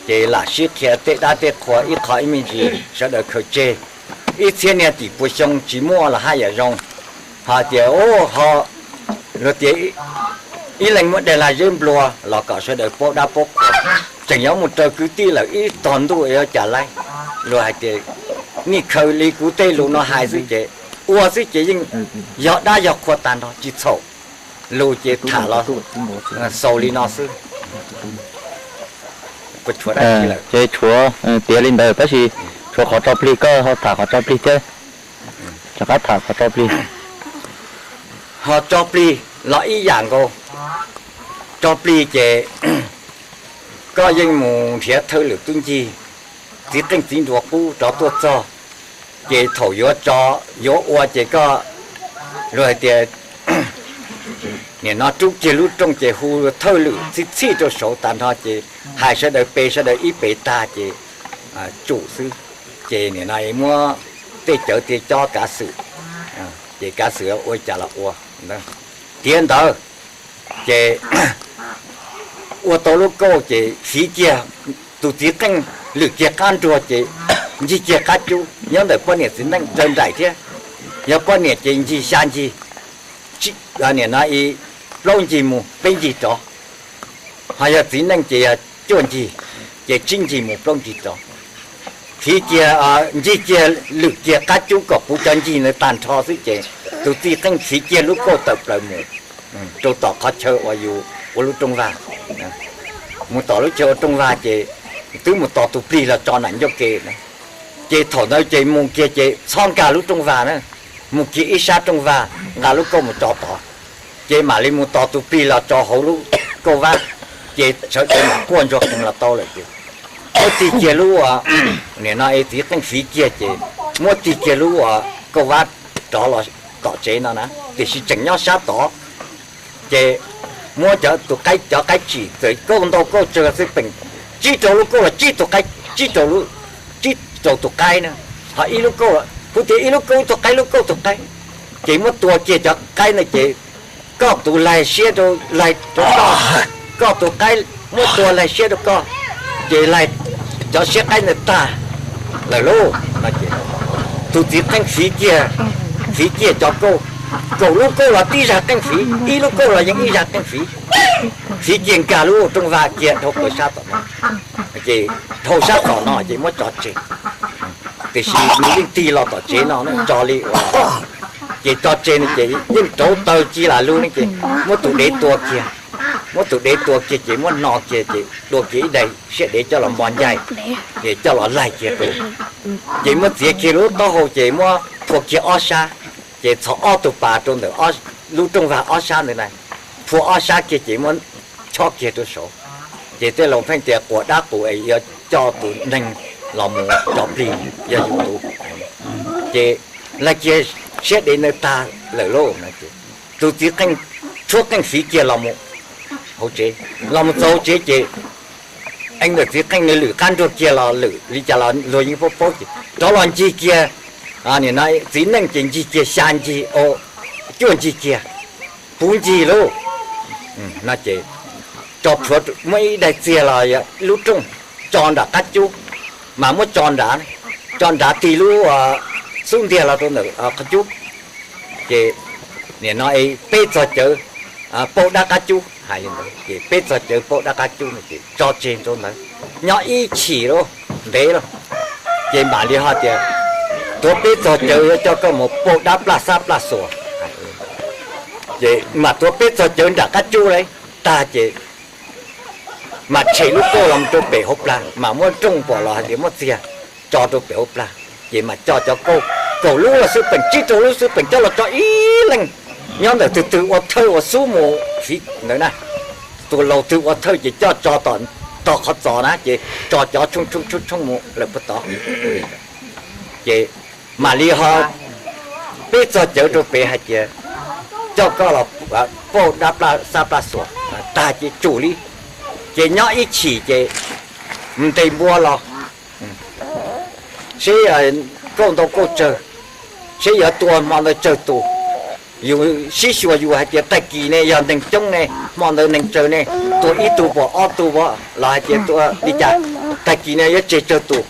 ces lam sib qhia tej dab tej qhua ib qho ib me ntsis sawv daws khaws tseg. Ib txhiab niag tim puas xyoo tsis muaj los haj yam zoo, ho tias ho luag tias ib leeg muab daim lag zeb nplua los kom sawv daws paub dab paub qhua. Tseem yuav mus raws kwv tij lawm ib tog ntuj yuav cas laib. Luag hais tias nej khaws li kuv tej lus no hais xwb ces ua xwb ces yeej yog dab yog qhua tag nrho tsis txhaum. Lus ces tham los xaus li no xwb. Ces tshuav tiav li ntawd tab sis tshuav qhov tso plig, koj ho tham qhov tso plig thiab. Rov qab tham qhov tso plig. Ho tso plig los ib yam nkaus. Tso plig ces koj yeej mus nrhiav thawj lwm tub ncig, txiv qeej txiv nruas qub rov tuaj txog, ces thaum yuav tso yuav ua ces koj, luag hais tias nim no rub kiag lub rooj ces hu thawj lwm txhij txhij rau saud tag nrho ces hais sawv daws pe sawv daws ib pe tag ces tsum xwb. Ces nim no muab tej cawv tiag cob kav xwm, ces kav xwm ua cas los ua. Tiav ntawd ces ua tau lub kauj ces fiv kiag, tus txiv qeej lwm kiag qab nruas ces ncig kiag qab cub nyob ntawm poj niam txiv neej raws nraim thiab. Yog poj niam ces ncig xya ncig, nim no plaub ncig mus peb ncig rov. Ho yog txiv neej ces yog cuaj ncig, ces tsib ncig mus plaub ncig rov. Fiv kiag, ncig kiag lwm kiag qab cub kom puv cov ncig ntawd tag nrho xwb ces tus txiv qeej fiv kiag lub kauj tawm plaws mus rau tom qhov chaw uas yus ua lub rooj vag. Mus tom lub chaw ua rooj vag ces twb mus tos tus plig los tso nram ncauj ke. Ces thaum ntawd ces mus kiag ces txhob nkag lub rooj vag na, mus kiag ib sab rooj vag, nqa lub kauj mus tso tod, ces mam li mus tos tus plig los tso hauv lub kauj vab, ces sawv daws mam quaj ntsuag qees los tau lawm ces muab tig kiag lub, nim no es txiv qeej fiv kiag ces muab tig kiag lub kauj vab rov los tom tsev no na, tiam sis tseem nyob sab tod. Ces muab cov tus qaib, cov qaib tsim txawm kauj ntau kauj tsawg xwb peem tsib rau lub kauj los tsib rau, tsib rau tus qaib na, ho ib lub kauj, kuv tias ib lub kauj ib tug qaib, lub kauj tus qaib. Ces muab tua kiag cov qaib na ces koj tus laig siab rau, laig rau koj, koj tus qaib muab tua laig siab rau koj, ces laig cov siab qaib ntawd tag lawm lauj. Tus txiv qeej fiv kiag, fiv kiag cov kauj, kaum lub kauj los tib zag qeej fiv, ib lub kauj los yeej ib zag qeej fiv, fiv kiag nkag lub rooj vag kiag dhau plaws sab tom no. Ces dhau sab tom no ces muab tso tseg, tiam sis nws yeej tig los tom tsev no tso li uas, ces tso tseg no ces yeej rauv taws ci lam lug ne ces muab tus dev tua kiag, muab tus dev tua kiag ces muab hno kiag ces dua kiag ib daim siab dev coj los npo ncaig, ces coj los laig kiag rau, ces muab txiav kiag lub taub hau ces muab phua kiag ob sab, ces txhos ob tug pas rau ntawm lub rooj vag ob sab ntawd na, phua ob sab kiag ces muab chob kiag rau saud. Ces tej laus pheej tias quas dab qus es yuav coj tus neeg los mus tso plig yog yus tus. Ces laig kiag siab dev ntawd tag lawm lauj no ces tus txiv qeej tshuab qeej fiv kiag los mus hauv tsev, los mus txog hauv tsev ces eej ntawm txiv qeej nws lwm qab ntsuag kiag los lwm li cas los luag yeej paub paub ces rov los ncig kiag, nim no txiv neej ces ncig kiag xya ncig, cuaj ncig kiag, puv ncig lauj. No ces tso plhuav muab ib daig txiag los yog lub rooj tso nram qab cub, mas muab tso nrad, tso nrad tig lub xub ntiag los rau ntawm qhov cub. Ces nim no peb txog cawv pauj dab qab cub hais li ntawd ces peb txog cawv pauj dab qab cub no ces tso tseg rau ntawd, nyob ib chim lauj, ntev lauj. Ces mam li ho tias tuav peb txog cawv yuav coj koj mus pauj dab plaj xab plaj xuas. Ces mam tuav peb txog cawv nram qab cub lauj, tag ces mam tshem lub kauj los rau pem hauv plag, mam muab rooj pom los hais tias muab txiag tso rau pem hauv plag, ces mam coj cov kauj kaum lub los xwb peem, tsib rau lub xwb peem coj los tso ib leeg, nyob ntawm twg twg ua thawj ua xub mus fiv ntawd na. Tus laus twg ua thawj ces coj tso tom, tog qhov txos na ces tso cov tshooj tshooj tshooj mus lawm puag tod. Ces mam li ho peb txog cawv rau pem hais tias coj koj los pauj dab plaj xab plaj xuas, tag ces tsum li. Ces nyob ib chim ces ntes npua los seb kauj ntau kauj tsawg, seb yuav tua hmo ntawd tsawg tus. Yus sib xyuas yus hais tias tag kis ne yog neeg coob ne, hmo ntawd neeg tsawg ne, tua ib tug pom ob tug los hais tias tua li cas, tag kis ne yuav tseg tsawg tus.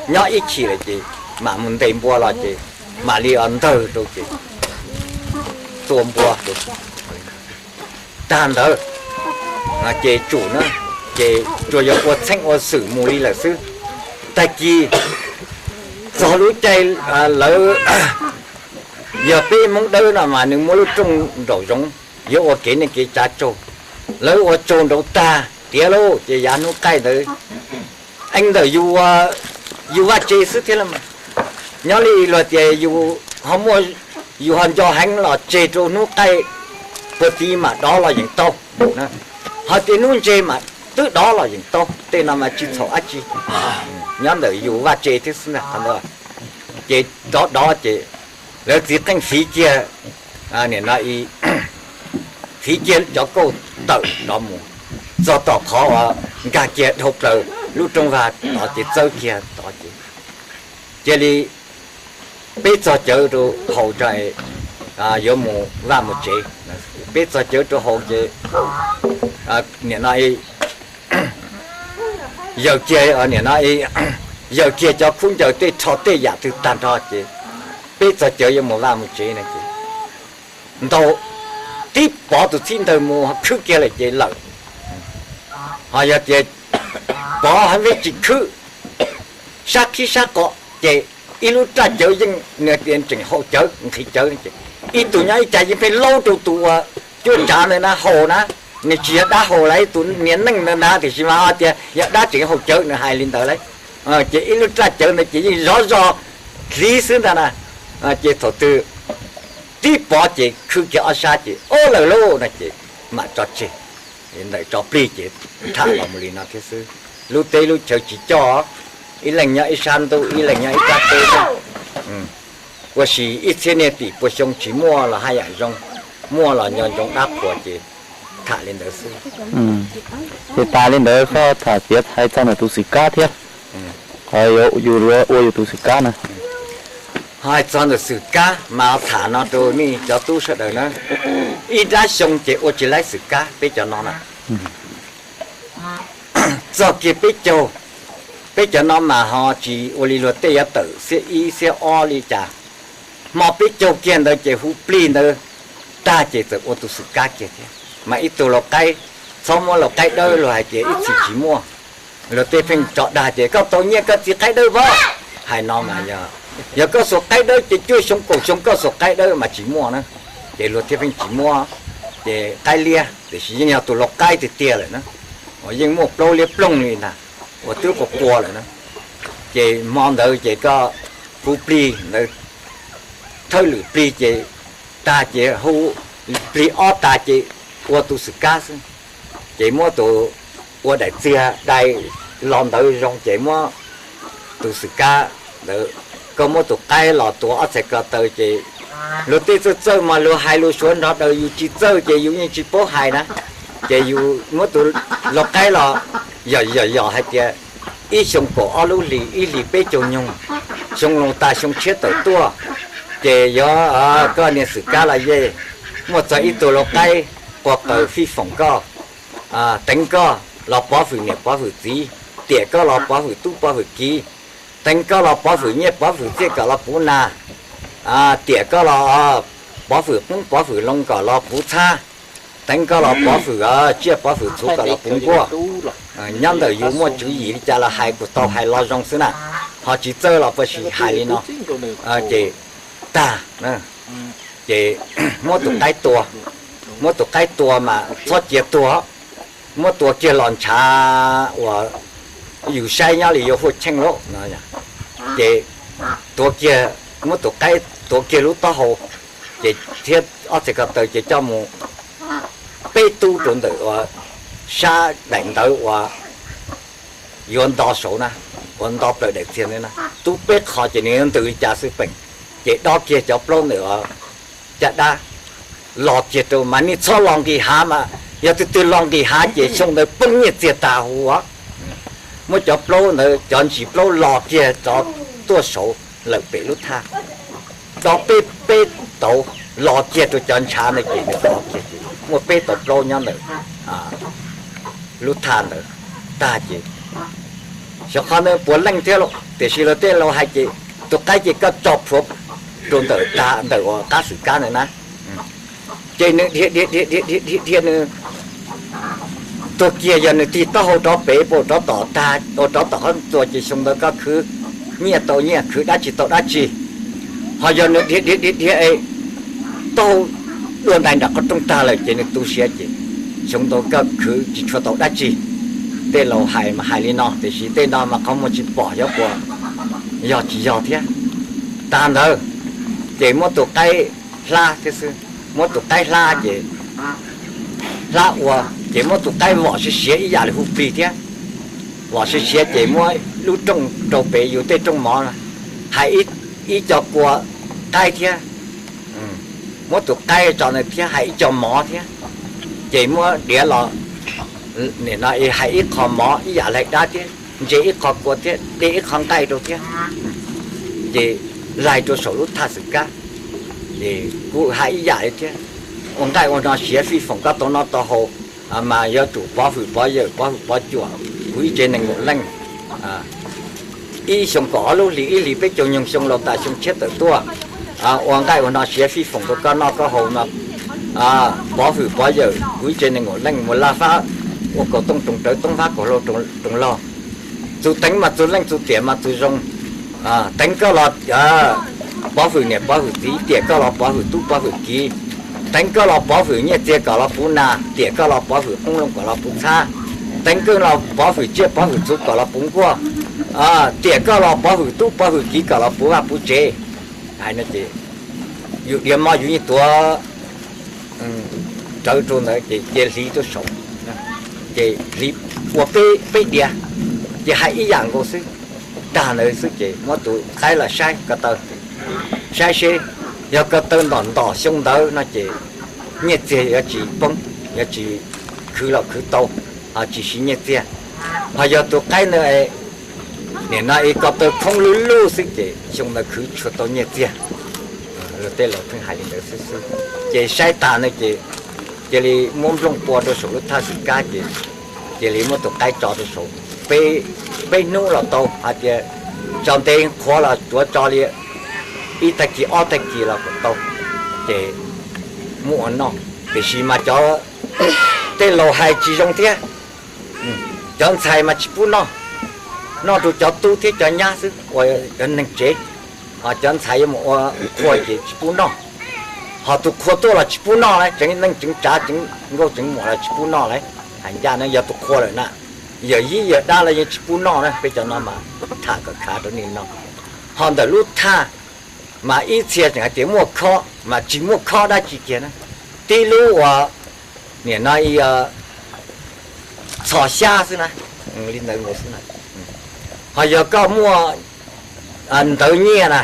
Nyob ib chim lawm ces mam mus ntes npua los ces mam li ntawg rau ces tua npua rau. Tag ntawd ces tsum na, ces tsuas yog ua txheej ua xwm mus li lawm xwb. Tag kis txog lub caij lawv, yog peb Hmoob Dawb no mas nws muaj lub rooj nraum zoov, yuav ua kev neej kev tsav tsaug. Lawv ua tsaug nraud tag tiav lauj ces yav hnub qaij ntawd eej ntawm yus vaj tse xwb thiab lauj mas. Nyob li luag tias yus ho muaj, yus ho nco heev los tseg rau hnub qaij puag tid mam dov los yeej tau, ho tias hnub ntseg mas twb dov los yeej tau, tej no mas tsis txhaum dab tsi. Nyob ntawm yus vaj tse thiab xwb ntag qhov ntawd. Ces rov dov ces lawv txiv qeej fiv kiag, nim no fiv kiag cov kauj tawm rov mus txog tom qhov uas nkag kiag dhau plaws lub rooj vag tod ces txawb kiag tod ces cia li peb txog cawv rau haus tso, yuav mus vaj mus tsev. Peb txog cawv rau haus ces nim no yawm kiag, nim no yawm kiag cov khaub ncaws tej rho tej yam twg tag nrho ces peb txog cawv yuav mus vaj mus tsev no ces ntaus tib pov tus txhib ntawg mus khwb kiag lawm ces lawm. Ho yog tias pov hab veb tsis khwb, sab khib sab qom ces ib lub raj cawv yeej nws tias tseem haus cawv nqhis cawv ces ib tug nyob ib cag yeej pheej laub rau tus uas cuab tsav ntawd na haus na. Nws tsis yog dab haus li tus niag neej ntawd na, tiam sis mas ho tias yog dab tseem haus cawv, nws hais li ntawd lauj. Ces ib lub raj cawv ntawd ces yeej zov zog dliv xwb ntag na. Ces thaum twg tib pov ces khwb kiag ob sab ces ob lawm lauj no ces mam tso tseg. Ntawm tso plig ces tham los mus li no thiab xwb. Lub teb lub chaw tsis coj, ib leeg nyob ib sab ntuj, ib leeg nyob ib sab teb. Ua si ib txhiab niag tim pua xyoo tsis muaj los haj yam zoo, muaj los nco ntsoov dab qhuas ces tham li ntawd xwb. Ces tas li ntawd koj tham piav hais txog ntawm tus xwm kab thiab, qhov yus yuav ua yus tus xwm kab na. Hais txog ntawm xwm kab mas tham no rau nej cov tub sawv daws na, ib nrab xyoo ces ua tsis laib xwm kab peb cov no na. Txog kiag peb caug, peb cov no mas ho tsis ua li luag tej yuav tawm xiab ib xiab ob li cas. Hmo peb caug kiag ntawd ces hu plig ntawd tag ces txawm ua tus xwm kab kiag thiab. Mas ib tug lau qaib, txhob muab lau qaib dawb, luag hais tias ib txhis tsis muaj. Luag tej pheej tso dag tias koj tau nyiaj koj txiv qaib dawb pab. Hais no mas yog, yog koj xuas qaib dawb ces cuaj xyoo kaum xyoo koj xuas qaib dawb mas tsis muaj na. Ces luag thiaj pheej tsis muab ces qaib liab, tiam sis yeej yog tus lau qaib tiag tiag lawm na, uas yeej muaj plaub liab ploog li ntag, uas twb qua qua lawm na. Ces hmo ntawd ces koj hu plig ntawd, thawj lwm plig ces tag ces hu plig ob tag ces ua tus xwm kab xwb. Ces muab tus ua daim txiag dai los ntawd zoo ces muab tus xwm kab ntawd, koj muab tus qaib los tuav ob txhais ko taw ces luag tej txawj txawj mas luag hais lus Suav nrog daws, yus tsis txawj ces yus yeej tsis paub hais na. Ces yus muab tus lau qaib los yom yom yom hais tias ib xyoo kaum ob lub hlis, ib hlis peb caug nyoog, xyoo laus tas xyoo tshiab tawm tuaj, ces yog koj niag xwm kab los yej, muaj txog ib tug lau qaib qua qaws fij foom koj, teev koj los pov hwm niam pov hwm txiv, tiam koj los pov hwm tub pov hwm kiv, teev koj los pov hwm nyiaj pov hwm txiaj kom los puv nas, tiam koj los pov hwm qoob pov hwm loo kom los puv txhab, teev koj los pov hwm tsiaj pov hwm txhuv kom los puv nkuaj. Nyob ntawm yus muaj tswv yim li cas los hais kuj tau, hais lo zoo xwb na, ho tsis txawj los puas sim hais li no. Ces tag, ces muab tus qaib tua, muab tus qaib tua mas txhob cia tuag, muab tua kiag los ntshav uas yus saib nyob li yuav huaj cheej lauj no. Ces tuav kiag, muab tus qaib tuav kiag lub taub hau, ces thiab ob txhais ko taw ces coj mus peb tub rau ntawm uas sab daim ntawv uas yuav nto saud na, uas nto plaws daim txiag ntawd na, tub peb qho ces nws yuav ntws li cas xwb peem. Ces dob kiag cov plaub ntawm uas caj dab los kiag rau mas nej txhob los nqis hav mas, yog tus twg los nqis hav ces xyoo ntawd poob nyiaj txiag tas huv. Muab cov plaub ntawd, cov ntsis plaub los kiag rov tuaj saud lawm pem lub thaj. Dob peb peb tauv los kiag rau cov ntshav ntawd ces nws tov kiag ces muaj peb tauv plaub nyob ntawm lub thaj ntawd tag ces xyov qhov ntawd puav leej thiab lauj, tiam sis luag tej laus hais ces tus qaib ces koj tso plhuav rau ntawm, ntawm uas qab xwm kab ntawd na. Ces nws dhia dhia dhia dhia dhia dhia nws tuag kiag, yog nws tig taub hau rov pem pab rov tom tag, rov tom qhov txuas ces xyoo ntawd koj khwv nyiaj tau nyiaj, khwv dab tsi tau dab tsi. Ho yog nws dhia dhia dhia dhia es taub hau dua ntais nram qhov rooj tag lawm ces nws tu siav ces xyoo ntawd koj khwv tsis tshua tau dab tsi. Tej laus hais mas hais li no, tiam sis tej no mas qhov muag tsis pom xyov puas yog tsis yog thiab. Tag ntawd ces muab tus qaib hlab thiab xwb, muab tus qaib hlab ces hlab ua ces muab tus qaib vom siav siav ib yam li hu plig thiab. Vom siav siav ces muab lub rooj rau pem yus tej rooj mov, hais ib co kua qaib thiab, muab tus qaib tso ntawd thiab hais ib co mov thiab. Ces muab diav los, nim no hais ib qho mov ib yam laig dab thiab, ntse ib qho kua thiab, de ib qho nqaij rau thiab. Ces laig rau saum lub thaj xwm kab. Ces kuv hais ib yam li thiab, ua nqaij ua no siav fij foom koj tau noj tau haus, mas yuav tsum pov hwm pov yawm pov hwm pov cuam kuv ib tsev neeg mus leej. Ib xyoo kaum ob lub hlis, ib hlis peb caug nyoog, xyoo laus tas xyoo tshiab tawm tuaj, ua nqaij ua no siav fij foom rau koj noj koj haus no, pov hwm pov yawm kuv ib tsev neeg mus leej, mus laj fab ua kaum tooj roos rawv, toob fab kaum hlau roos laug. Txus teev mas txus leej, txus tiam mas txus zoo. Teev koj los pov hwm niam pov hwm txiv, tiam koj los pov hwm tub pov hwm kiv, Teev koj los pov hwm nyiaj txiag kom los puv nas, tiam koj los pov hwm qoob loo kom los puv txhab, teev koj los pov hwm tsiaj pov hwm txhu kom los puv nkuaj, tiam koj los pov hwm tub pov hwm kiv kom los puv vaj puv tsev. Hais no ces yus diav mov yus yeej tuav rawv rau ntawd ces cia hliv tuaj saud, ces hliv ua peb diav, ces hais ib yam nkaus xwb. Tag ntawd xwb ces muab tus qaib los saib ko taw, saib seb yog ko taw ntom ntom xyoo ntawd no ces nyiaj txiag yuav tsis poob, yuav tsis khwv los khwv tau, ho tsis siv nyiaj txiag. Ho yog tus qaib ntawd nim no es ko taw khoob lub lub xwb ces xyoo ntawd khwv tshua tau nyiaj txiag. Luag tej laus pheej hais li ntawd xwb xwb. Ces saib tas ntawd ces cia li muab nplooj pua rau saum lub thaj xwm kab ces cia li muab tus qaib tso rau saud peb hnub los tau, hais tias tso ntev qhuav los tsuav tso li ib tag kis ob tag kis los kuj tau, ces muab ua noj. Tiam sis mas cov, tej laus hais tsis zoo thiab, cov ntxhais mas tsis pub noj, noj rau cov tub thiab cov nyab xwb, ua cov neeg tsev. Ho cov ntxhais yuav mus ua qhua ces tsis pub noj, ho tus qhua tuaj los tsis pub noj lawm, tseev neej tseev tsav tseev nkauj tseev muam los tsis pub noj lawm. Hais ncaj no yog tus qhua lawm na, yawm yij yawm dab los yeej tsis pub noj na. Peb cov no mas tham kom khav rau nej no. Ho ntawm lub thaj mas ib txhia tseem hais tias muaj khob mas tsis muaj khob dab tsi kiag na, tib lub uas nim no txhos xyab xwb na, li ntawd nkaus xwb na. Ho yog koj muaj ntawv nyiaj na,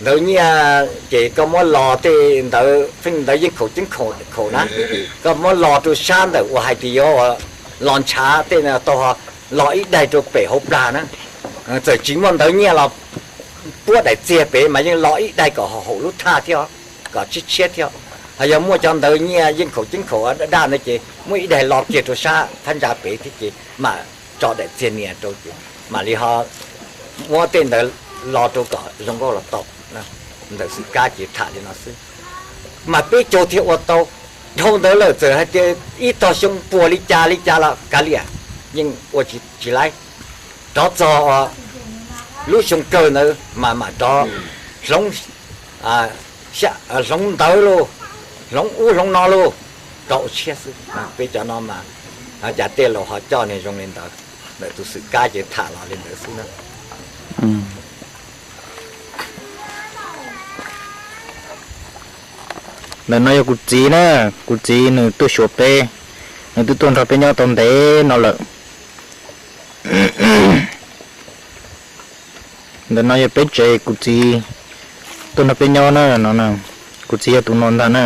ntawv nyiaj ces koj muab los tej ntawv, feej ntawv yeej khaum ceeb khaum na, koj muab los rau sab ntawm uas hais tias yuav los ntshav tej no tau, los ib daig rau pem hauv plag na. Txawm tsis muaj ntawv nyiaj los puab daim txiag pem mas yeej los ib daig kom haum lub thaj thiab, kom tshiab tshiab thiab. Ho yog muaj cov ntawv nyiaj yeej khaum ceeb khaum daj daj ntawd ces muab ib daig los kiag rau sab thab ntsa pem thiab ces mam tso daim txiag nias rau ces mam li ho muab tej ntawd los rau kom zoo nkauj los tau. Ntawm xwm kab ces tham li no xwb. Mas peb caug thiaj ua tau. Dhau ntawd lawm txawm hais tias ib tog xyoo puas li cas li cas los kav liam, yeej ua tsis laib. Rov txog lub xyoo kawg ntawd mas mam rov hloov, hloov ntawv lauj, hloov ub hloov no lauj, rov ua tshiab xwb. Peb cov no mas cas tej laus ho coj niag zoo li ntawd. Ntawm tus xwm kab ces tham los li ntawd xwb na. Ntawm no yog kuv txiv na, kuv txiv nws tuaj xyuas peb, nws twb tuaj nrog peb nyob tau ntev no lawm. Ntawm no yog peb tsev, kuv txiv tuaj nrog peb nyob na no. Kuv txiv yog tus no ntag na.